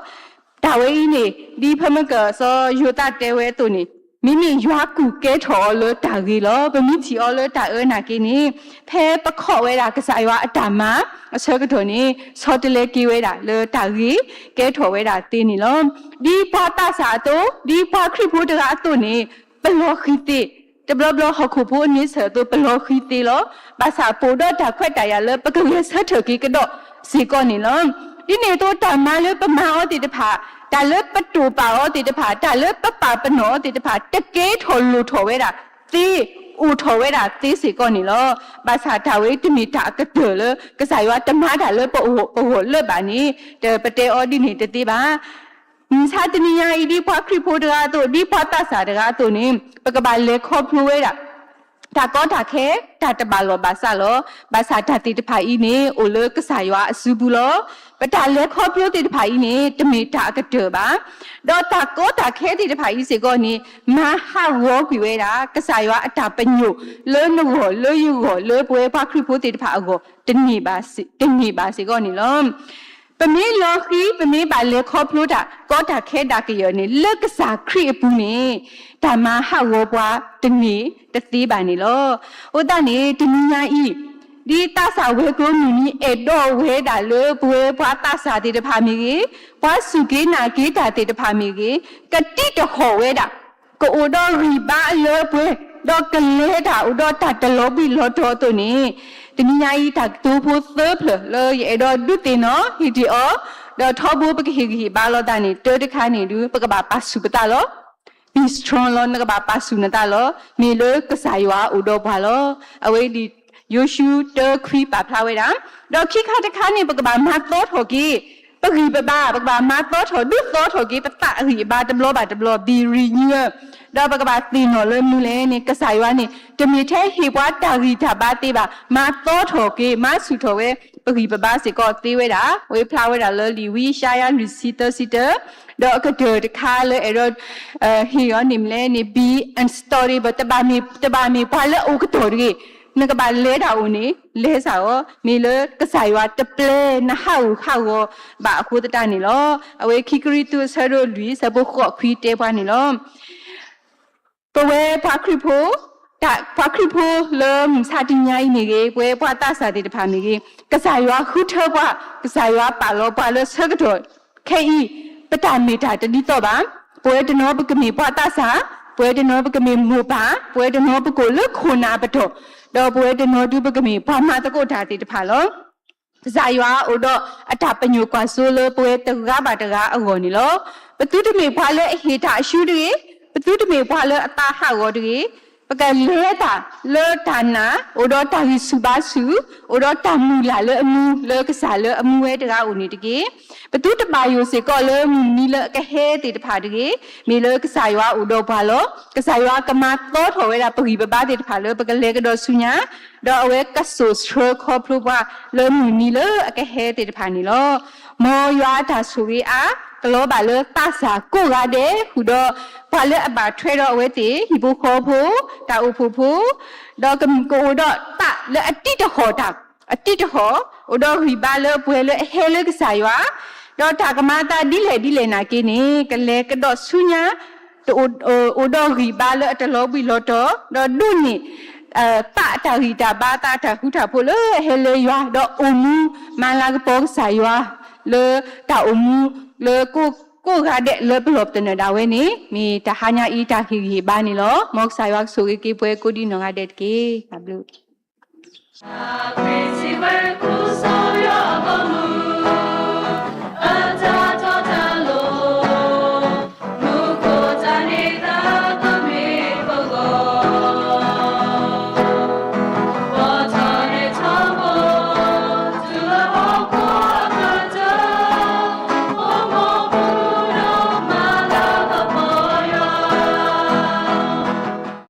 တၢ်ဝဲအံၤန့ၣ် ဒ်ဖဲမုၢ်ဂီၤစီၤယိၤသးတဲဝဲအသိးန့ၣ်, မ့မ့ၢ်ယွၤကူၣ်ကဲထီၣ်အီၤလၢတၢ်ဂ့ၤလီၤ. ပမ့ၢ်ထံၣ်အီၤလၢတၢ်အၢနာ်က့န့ၣ်, ဖဲပခိးဝဲဒၣ်ကစၢ်ယွၤအတၢ်မၤအဆၢကတီၢ်န့ၣ် ဆီတလဲက့ၤဝဲဒၣ်လၢတၢ်ဂ့ၤကဲထီၣ်ဝဲဒၣ်သ့န့ၣ်လီၤ. ဒ်ပှၤသးစၢ်အသိး, ဒ်ပှၤခရံာ်ဖိတဂၤအသိးန့ၣ်, ပလီၤဃံၤသ့, တဘျီဘျီဟီၣ်ခိၣ်ဖိအန့ဆၢၣ်အသိး ပလီၤဃံၤသ့လီၤ. ဘၣ်ဆၣ်ပအိၣ်ဒီးတၢ်ခွဲးတၢ်ယာ်လၢပကဂဲၤဆၢထၢၣ်က့ၤကဒီးစ့ၢ်ကီးန့ၣ်လီၤ. ဒ်န့ၣ်အသိးတၢ်မၤလၢပမၤအီၤသ့ၣ်တဖၣ်, တၢ်လၢပတိာ်ပာ်အီၤသ့ၣ်တဖၣ်, တၢ်လၢပပာ်ပနီၣ်အီၤသ့ၣ်တဖၣ် တကဲထီၣ်လိၣ်ထီၣ်ဝဲဒၣ်သ့, အိၣ်ထီၣ်ဝဲဒၣ်သ့စ့ၢ်ကီးန့ၣ်လီၤ. ဘၣ်ဆၣ်တၢ်ဝဲတမ့ၢ်တၢ်အကတၢၢ်လၢ ကစၢ်ယွၤတမၤတၢ်လၢပဂီၢ်လၢၤဘၣ်န့ၣ်, ပတဲအီၤဒ်န့ၣ်တသ့ဘၣ်. မုၢ်ဆါတနံၤညါအံၤ ဒ်ပှၤခရံာ်ဖိတဂၤအသိး, ဒ်ပှၤသးစၢ်တဂၤအသိးန့ၣ်, ပကဘၣ်လဲၤခီဖျိဝဲဒၣ် တၢ်ကီတၢ်ခဲ, တၢ်တဘၣ်လီၢ်ဘၣ်စးလီၤ. ဘၣ်ဆၣ်တၢ်သ့ၣ်တဖၣ်အံၤန့ၣ် အိၣ်လၢကစၢ်ယွၤအစုပူၤလီၤ. ပတၢ်လဲၤခီဖျိသ့ၣ်တဖၣ်အံၤန့ၣ် တမ့ၢ်တၢ်အကတၢၢ်ဘၣ်. ဒီးတၢ်ကီတၢ်ခဲသ့ၣ်တဖၣ်အံၤစ့ၢ်ကီးန့ၣ် မၤဟးဂီၤကွံာ်ဝဲဒၣ် ကစၢ်ယွၤအတၢ်ပညိၣ်လၢနဂီၢ်လၢယဂီၢ်လၢပဝဲပှၤခရံာ်ဖိသ့ၣ်တဖၣ်အဂီၢ် တန့ၢ်ဘၣ်စ့ၢ်ကီးန့ၣ်လီၤ. ပမ့ၢ်လီၤဃံၤ ပမ့ၢ်ဘၣ်လဲၤခီဖျိတၢ်ကီတၢ်ခဲဒၣ်ကယၢၢ်န့ၣ် လၢကစၢ်ခရံာ်အပူၤန့ၣ် တၢ်မၤဟးဂီၤပှၤတန့ၢ်တသ့ဘၣ်န့ၣ်လီၤ. အဃိသတးန့ၣ် တနံၤညါအံၤ ဒ်သးစၢ်ဝဲၤကျိၤမုၢ်နံၤအဲၣ်ဒိးဝဲဒၣ်လၢပဝဲပှၤသးစၢ်သ့ၣ်တဖၣ်မ့ၢ်ဂ့ၤ, ပှၤစူၢ်က့ၤနာ်က့ၤတၢ်သ့ၣ်တဖၣ်မ့ၢ်ဂ့ၤ, ကတံၢ်တဟီၣ်ဝဲဒၣ် ကအိၣ်ဒီးဂံၢ်ဘါအလၢအပှဲၤ, ဒီးကလဲၤတၢ်အိၣ်ဒီးတၢ်တလီၤဘှံးလီၤတီၤအသိးန့ၣ်, တနံၤညါအံၤတၢ်ကတိၤဖိသၢဖျၢၣ်လၢယအဲၣ်ဒိးဒုးသ့ၣ်နီၣ်ဟ့ၣ်ဒံးအီၤ, ဒီးထီဘိပကဟ့ၣ်ဂံၢ်ဟ့ၣ်ဘါလိာ်သးန့ၣ် တၢတခါန့ၣ်ဒုး ပကဘၣ်ပာ်ဆူၣ်ပသးလီၤ. Be strong လီၤ, နကဘၣ်ပာ်ဆူၣ်နသးလီၤ. မ့ၢ်လၢကစၢ်ယွၤအိၣ်ဒီးပှၤလီၤ. အဝဲဒ်ယိၤၡူတၢခွံပာ်ဖျါဝဲဒၣ်, ဒီးခံခါတခါန့ၣ် ပကဘၣ်မၤသီထီၣ်က့ၤ ပဂံၢ်ပဘါ, ပကဘၣ်မၤသီထီၣ် ဒုးသီထီၣ်က့ၤပသးအဂံၢ်အဘါတဘျီဘၣ်တဘျီ be renewed, ဒီးပကဘၣ်သ့ၣ်နီၣ်လၢမနုၤလဲၣ်န့ၣ် ကစၢ်ယွၤန့ၣ် တမ့ၢ်ထဲဟ့ၣ်ပှၤတၢ်ဂံၢ်တၢ်ဘါသ့ဘၣ်, မၤသီထီၣ်က့ၤ မၤဆူၣ်ထီၣ်ဝဲ ပဂံၢ်ပဘါစ့ၢ်ကီးသ့ဝဲဒၣ်. အဝဲဖျါဝဲဒၣ်လၢလံာ်ဝံယၡါယၤလွံၢ်ဆံသၢဆံတၢ, ဒီးအကတၢၢ်တခါလၢအဲၣ်ဒိး ဟ့ၣ်အီၤန့ၣ်မနုၤလဲၣ်န့ၣ် be unstoppable, တဘၣ်မ့ၢ်ပှၤလၢအအိၣ်ကတီၢ်တဂ့ၤ, နကဘၣ်လဲၤတၢ်အိၣ်န့ၣ် လဲၤစ့ၢ်ကီး, မ့ၢ်လၢကစၢ်ယွၤတပျဲနဟးဂူာ်ဟးဂီၤဘၣ်အဃိသတးန့ၣ်လီၤ. အဝဲခံကရံၣ်သူးအဆၢဒိၣ်လွံၢ်အဆၢဖိဃိးခွံတဲပှၤန့ၣ်လီၤ. ပဝဲပှၤခရံာ်ဖိ, ပှၤခရံာ်ဖိလၢမုၢ်ဆါတနံၤညါအံၤမ့ၢ်ဂ့ၤ, ပဝဲပှၤသးစၢ်သ့ၣ်တဖၣ်မ့ၢ်ဂ့ၤ, ကစၢ်ယွၤဃုထၢပှၤ, ကစၢ်ယွၤပာ်လီၤပှၤလၢဆၢကတီၢ်ခဲအံၤ, ပတၢ်မ့ၢ်တၢ်တဒ်သိးဘၣ်. ပဝဲတနီၤပကမ့ၢ်ပှၤသးစၢ်, ပဝဲတနီၤပကမ့ၢ်မိၢ်ပၢ်, ပဝဲတနီၤပကအိၣ်လၢခိၣ်နၢ်အပတီၢ်, ဒီးပဝဲတနီၤဒုးပကမ့ၢ်ပှၤမၤသကိးတၢ်သ့ၣ်တဖၣ်လီၤ. ကစၢ်ယွၤအိၣ်ဒီးအတၢ်ပညိၣ်ကွၢ်စိလၢပဝဲတဂၤဘၣ်တဂၤအဂီၢ်န့ၣ်လီၤ. ပသုတမ့ၢ်ပှၤလၢအဟ့ၣ်တၢ်အရှုံးတဂ့ၤ, ပသုတမ့ၢ်ပှၤလၢအသးဟးဂီၤတဂ့ၤ, ပကလဲၤတၢ်လၢတၢ်နာ်, အိၣ်ဒီးတၢ်ဂံၢ်ဆူၣ်ဘါဆူၣ်, အိၣ်ဒီးတၢ်မုၢ်လၢ်လၢအမူ လၢကစၢ်လၢအမူဝဲတဂၤအိၣ်န့ၣ်တက့ၢ်. ပသုတဘၣ်ယိၣ်စ့ၢ်ကီးလၢမုၢ်နံၤလၢအကဟဲသ့ၣ်တဖၣ်တဂ့ၤ, မ့ၢ်လၢကစၢ်ယွၤအိၣ်ဒီးပှၤလီၤ. ကစၢ်ယွၤကမၤသီထီၣ်ဝဲဒၣ်ပဂံၢ်ပဘါသ့ၣ်တဖၣ်လၢပကလဲၤကဒီးဆူညါ, ဒီးအဝဲကစိာ်ဆှၢခီဖျိပှၤလၢမုၢ်နံၤလၢအကဟဲသ့ၣ်တဖၣ်န့ၣ်လီၤ. မ်ယွၤအတၢ်ဆိၣ်ဂ့ၤအါ ကလီၤဘၣ်လၢသးစၢ်ကိးဂၤဒဲးဃုာ်ဒီး ပှၤလၢအဘၣ်ထွဲဒီးအဝဲသ့ၣ် ဟံၣ်ဖိဃီဖိ, တၢ်အိၣ်ဖှိၣ်ဖိ, ဒီးကအိၣ်ဒီးသးလၢအတံၢ်တဟီၣ်တၢ်, အတံၢ်တဟီၣ်, အိၣ်ဒီးဂံၢ်ဘါလၢအပှဲၤလၢအဟဲလၢကစၢ်ယွၤ, ဒီးတၢ်ကမၤအသးဒ်လဲၣ်ဒ်လဲၣ်နာ်က့န့ၣ် ကလဲၤကဒီးဆူညါ တအိၣ်, အိၣ်ဒီးဂံၢ်ဘါလၢအတလီၤဘှံးလီၤတီၤ, ဒီးဒိးန့ၢ် သးအတၢ်ဂံၢ်တၢ်ဘါ သးအတၢ်ဃူတၢ်ဖိးလၢအဟဲလၢယွၤ, ဒီးအိၣ်မူမၤလၤကပီၤကစၢ်ယွၤ လၢတၢ်အိၣ်မူလၢ ကိးဂၤဒဲးလၢပလီၢ်ပတနၢၤဒၣ်ဝဲန့ၣ် မ့ၢ်တဟါညါအံၤတၢ်ဟ့ၣ်ဂံၢ်ဟ့ၣ်ဘါန့ၣ်လီၤ. မ်ကစၢ်ယွၤကဆိၣ်ဂ့ၤက့ၤပှၤကိးဒံနီၢ်ဂၤဒဲးတက့ၢ်. တၢ်ဘျုး